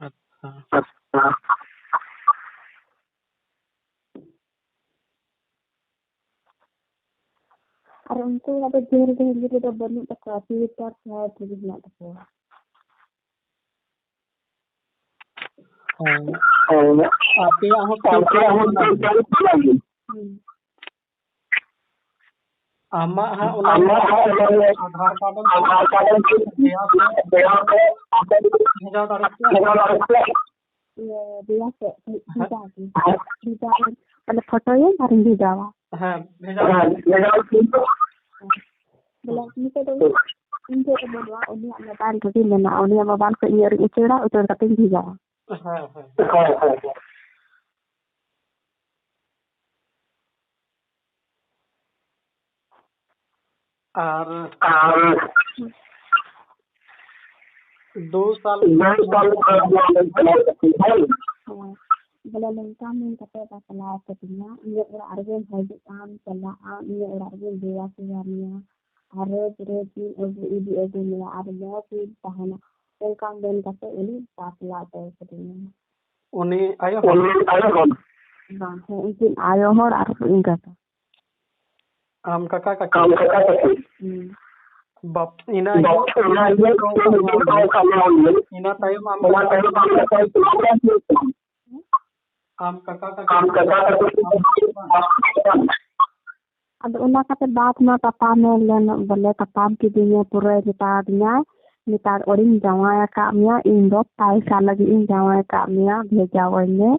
ᱟᱪᱪᱷᱟ᱾ ᱟᱨ ᱩᱱᱠᱩ ᱚᱲᱟᱜ ᱫᱚ ᱰᱷᱮᱨ ᱰᱷᱮᱨ ᱜᱤᱫᱽᱨᱟᱹ ᱫᱚ ᱵᱟᱹᱱᱩᱜ ᱛᱟᱠᱚᱣᱟ, ᱛᱤᱨᱤᱥ ᱦᱟᱡᱟᱨ ᱨᱮᱜᱮ ᱢᱮᱱᱟᱜ ᱛᱟᱠᱚᱣᱟ᱾ ᱦᱳᱭ᱾ ᱟᱯᱮᱭᱟᱜ ᱦᱚᱸ ᱟᱯᱮᱭᱟᱜ ᱦᱚᱸ ᱦᱩᱸ᱾ ᱟᱢᱟᱜ ᱦᱟᱸᱜ ᱚᱱᱟ ᱟᱢᱟᱜ ᱦᱟᱸᱜ ᱚᱱᱟ ᱟᱫᱷᱟᱨ ᱠᱟᱨᱰ ᱮᱢ ᱟᱫᱷᱟᱨ ᱠᱟᱨᱰ ᱮᱢ ᱵᱷᱮᱡᱟ ᱠᱮᱭᱟ᱾ ᱵᱷᱮᱡᱟ ᱠᱮᱭᱟ᱾ ᱵᱷᱮᱡᱟ ᱫᱟᱲᱮ ᱠᱮᱭᱟ᱾ ᱵᱷᱮᱡᱟ ᱫᱟᱲᱮ ᱠᱮᱭᱟ᱾ ᱤᱭᱟᱹ, ᱵᱷᱮᱡᱟ ᱠᱮᱫ, ᱦᱮᱸ᱾ ᱵᱷᱮᱡᱟ ᱠᱮᱫ᱾ ᱵᱷᱮᱡᱟ ᱠᱮᱫ᱾ ᱢᱟᱱᱮ ᱯᱷᱳᱴᱳᱭᱟᱹᱧ ᱟᱨᱤᱧ ᱵᱷᱮᱡᱟᱣᱟ᱾ ᱦᱮᱸ, ᱵᱷᱮᱡᱟ ᱦᱮᱸ, ᱠᱮᱫ᱾ ᱵᱷᱮᱡᱟ ᱠᱮᱫ᱾ ᱵᱚᱞᱮ ᱱᱤᱛᱚᱜ ᱫᱚ ᱤᱧ ᱴᱷᱮᱡ ᱫᱚ ᱵᱟᱹᱱᱩᱜᱼᱟ, ᱩᱱᱤᱭᱟᱜ ᱢᱳᱵᱟᱭᱤᱞ ᱨᱮᱜᱮ ᱢᱮᱱᱟᱜᱼᱟ᱾ ᱩᱱᱤᱭᱟᱜ ᱢᱳᱵᱟᱭᱤᱞ ᱠᱷᱚᱡ ᱤᱧ ᱟᱨᱤᱧ ᱩᱪᱟᱹᱲᱟ, ᱩᱪᱟᱹᱲ ᱠᱟᱛᱮᱧ ᱵᱷᱮᱡᱟᱣᱟ᱾ ᱦᱮᱸ, ᱦᱮᱸ᱾ ᱦᱳᱭ, ᱦᱳᱭ, ᱦᱳᱭ᱾ ᱟᱨ ᱟᱨ ᱫᱩ ᱥᱟᱞ ᱫᱩ ᱥᱟᱞ ᱠᱷᱚᱱ ᱱᱚᱣᱟ ᱫᱚ ᱪᱟᱞᱟᱣ ᱠᱟᱛᱮ ᱦᱳᱭ᱾ ᱦᱮᱸ᱾ ᱵᱚᱞᱮ ᱱᱚᱝᱠᱟ ᱢᱮᱱ ᱠᱟᱛᱮ ᱵᱟᱯᱞᱟ ᱠᱟᱫᱤᱧᱟ, ᱤᱧᱟᱹᱜ ᱚᱲᱟᱜ ᱨᱮᱜᱮᱢ ᱦᱤᱡᱩᱜ ᱟᱢ ᱪᱟᱞᱟᱜ ᱟᱢ, ᱤᱧᱟᱹᱜ ᱚᱲᱟᱜ ᱨᱮᱜᱮᱧ ᱵᱮᱣᱟ ᱥᱮᱣᱟ ᱢᱮᱭᱟ, ᱟᱨ ᱨᱳᱡᱽ ᱨᱳᱡᱽ ᱤᱧ ᱟᱹᱜᱩ ᱤᱫᱤ ᱟᱹᱜᱩ ᱢᱮᱭᱟ, ᱟᱨ ᱢᱚᱡᱽ ᱜᱤᱧ ᱛᱟᱦᱮᱱᱟ᱾ ᱚᱱᱠᱟ ᱢᱮᱱ ᱠᱟᱛᱮ ᱩᱱᱤ ᱵᱟᱯᱞᱟ ᱦᱚᱪᱚ ᱠᱟᱫᱤᱧᱟ᱾ ᱩᱱᱤ ᱟᱭᱳ ᱦᱚᱲ? ᱩᱱᱤ ᱟᱭᱳ ᱦᱚᱲ? ᱵᱟᱝ, ᱦᱮᱸ, ᱩᱱᱠᱤᱱ ᱟᱭᱳ ᱦᱚᱲ ᱟᱨ ᱮᱸᱜᱟᱛ᱾ ᱟᱢ ᱠᱟᱠᱟ ᱠᱟᱹᱠᱤ? ᱟᱢ ᱠᱟᱠᱟ ᱠᱟᱹᱠᱤ? ᱦᱩᱸ᱾ ᱵᱟᱯ-, ᱤᱱᱟᱹ ᱵᱟᱯ-, ᱤᱱᱟᱹ ᱤᱭᱟᱹ ᱤᱱᱟᱹ ᱛᱟᱭᱚᱢ ᱟᱢ ᱤᱱᱟᱹ ᱛᱟᱭᱚᱢ ᱟᱢ ᱤᱱᱟᱹ ᱛᱟᱭᱚᱢ ᱟᱢ ᱠᱟᱠᱟ ᱠᱟᱹᱠᱤ? ᱟᱢ ᱠᱟᱠᱟ ᱠᱟᱹᱠᱤ? ᱟᱢ ᱠᱟᱠᱟ ᱠᱟᱹᱠᱤ? ᱟᱫᱚ ᱚᱱᱟ ᱠᱟᱛᱮ ᱵᱟᱫ ᱢᱟ ᱛᱟᱯᱟᱢ ᱮ ᱞᱮᱱ, ᱵᱚᱞᱮ ᱛᱟᱯᱟᱢ ᱠᱤᱫᱤᱧᱟ, ᱯᱩᱨᱟᱹᱭ ᱢᱮᱛᱟ ᱫᱤᱧᱟ, ᱱᱮᱛᱟᱨ ᱚᱲᱤᱧ ᱡᱟᱶᱟᱭ ᱟᱠᱟᱫ ᱢᱮᱭᱟ, ᱤᱧ ᱫᱚ ᱯᱟᱭᱥᱟ ᱞᱟᱹᱜᱤᱫ ᱤᱧ ᱡᱟᱶᱟᱭ ᱟᱠᱟᱫ ᱢᱮᱭᱟ, ᱵᱷᱮᱡᱟᱣᱟᱹᱧ ᱢᱮ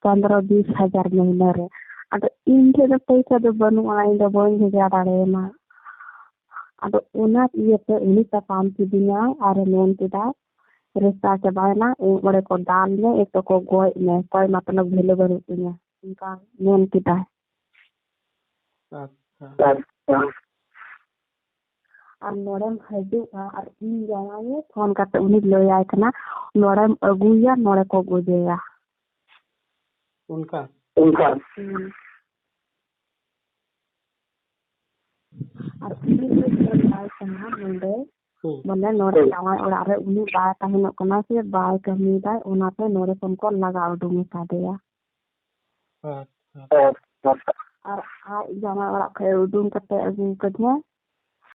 ᱯᱚᱱᱫᱽᱨᱚ ᱵᱤᱥ ᱦᱟᱡᱟᱨ ᱢᱟᱹᱦᱱᱟᱹ ᱨᱮ᱾ ᱟᱫᱚ ᱤᱧ ᱴᱷᱮᱱ ᱫᱚ ᱯᱚᱭᱥᱟ ᱫᱚ ᱵᱟᱹᱱᱩᱜᱼᱟ, ᱤᱧ ᱫᱚ ᱵᱟᱹᱧ ᱵᱷᱮᱡᱟ ᱫᱟᱲᱮᱭᱟᱢᱟ᱾ ᱟᱫᱚ ᱚᱱᱟ ᱤᱭᱟᱹᱛᱮ ᱩᱱᱤ ᱛᱟᱯᱟᱢ ᱠᱤᱫᱤᱧᱟᱭ ᱟᱨᱮ ᱢᱮᱱ ᱠᱮᱫᱟ, ᱨᱮᱥᱟ ᱪᱟᱵᱟᱭᱮᱱᱟ, ᱤᱧ ᱚᱸᱰᱮ ᱠᱚ ᱫᱟᱞ ᱢᱮ, ᱮᱠ ᱛᱚ ᱠᱚ ᱜᱚᱡ ᱢᱮ, ᱠᱚᱭ ᱢᱚᱛᱞᱚᱵ ᱵᱷᱮᱞᱩ ᱵᱟᱹᱱᱩᱜ ᱛᱤᱧᱟ, ᱚᱱᱠᱟ ᱢᱮᱱ ᱠᱮᱫᱟᱭ᱾ ᱟᱪᱪᱷᱟ᱾ ᱟᱨ ᱱᱚᱰᱮᱢ ᱦᱤᱡᱩᱜᱼᱟ ᱟᱨ ᱤᱧ ᱡᱟᱶᱟᱭᱮ ᱯᱷᱳᱱ ᱠᱟᱛᱮ ᱩᱱᱤ ᱞᱟᱹᱭᱟᱭ ᱠᱟᱱᱟ, ᱱᱚᱰᱮᱢ ᱟᱹᱜᱩᱭᱟ, ᱱᱚᱰᱮ ᱠᱚ ᱜᱚᱡᱮᱭᱟ᱾ ᱚᱱᱠᱟ? ᱦᱩᱸ᱾ ᱟᱨ ᱩᱱᱤ ᱫᱚ ᱧᱮᱞ ᱵᱟᱭ ᱠᱟᱱᱟ ᱱᱚᱰᱮ, ᱦᱩᱸ᱾ ᱢᱟᱱᱮ ᱱᱚᱰᱮ ᱡᱟᱶᱟᱭ ᱚᱲᱟᱜ ᱨᱮ ᱩᱱᱤ ᱵᱟᱭ ᱛᱟᱦᱮᱱᱚᱜ ᱠᱟᱱᱟ ᱥᱮ ᱵᱟᱭ ᱠᱟᱹᱢᱤᱭᱮᱫᱟᱭ, ᱚᱱᱟᱛᱮ ᱱᱚᱰᱮ ᱠᱷᱚᱱ ᱠᱚ ᱞᱟᱜᱟ ᱩᱰᱩᱝ ᱟᱠᱟᱫᱮᱭᱟ᱾ ᱟᱪᱪᱷᱟ᱾ ᱟᱨ ᱟᱡ ᱡᱟᱶᱟᱭ ᱚᱲᱟᱜ ᱠᱷᱚᱱ ᱩᱰᱩᱝ ᱠᱟᱛᱮ ᱟᱹᱜᱩ ᱠᱟᱫᱮᱭᱟ,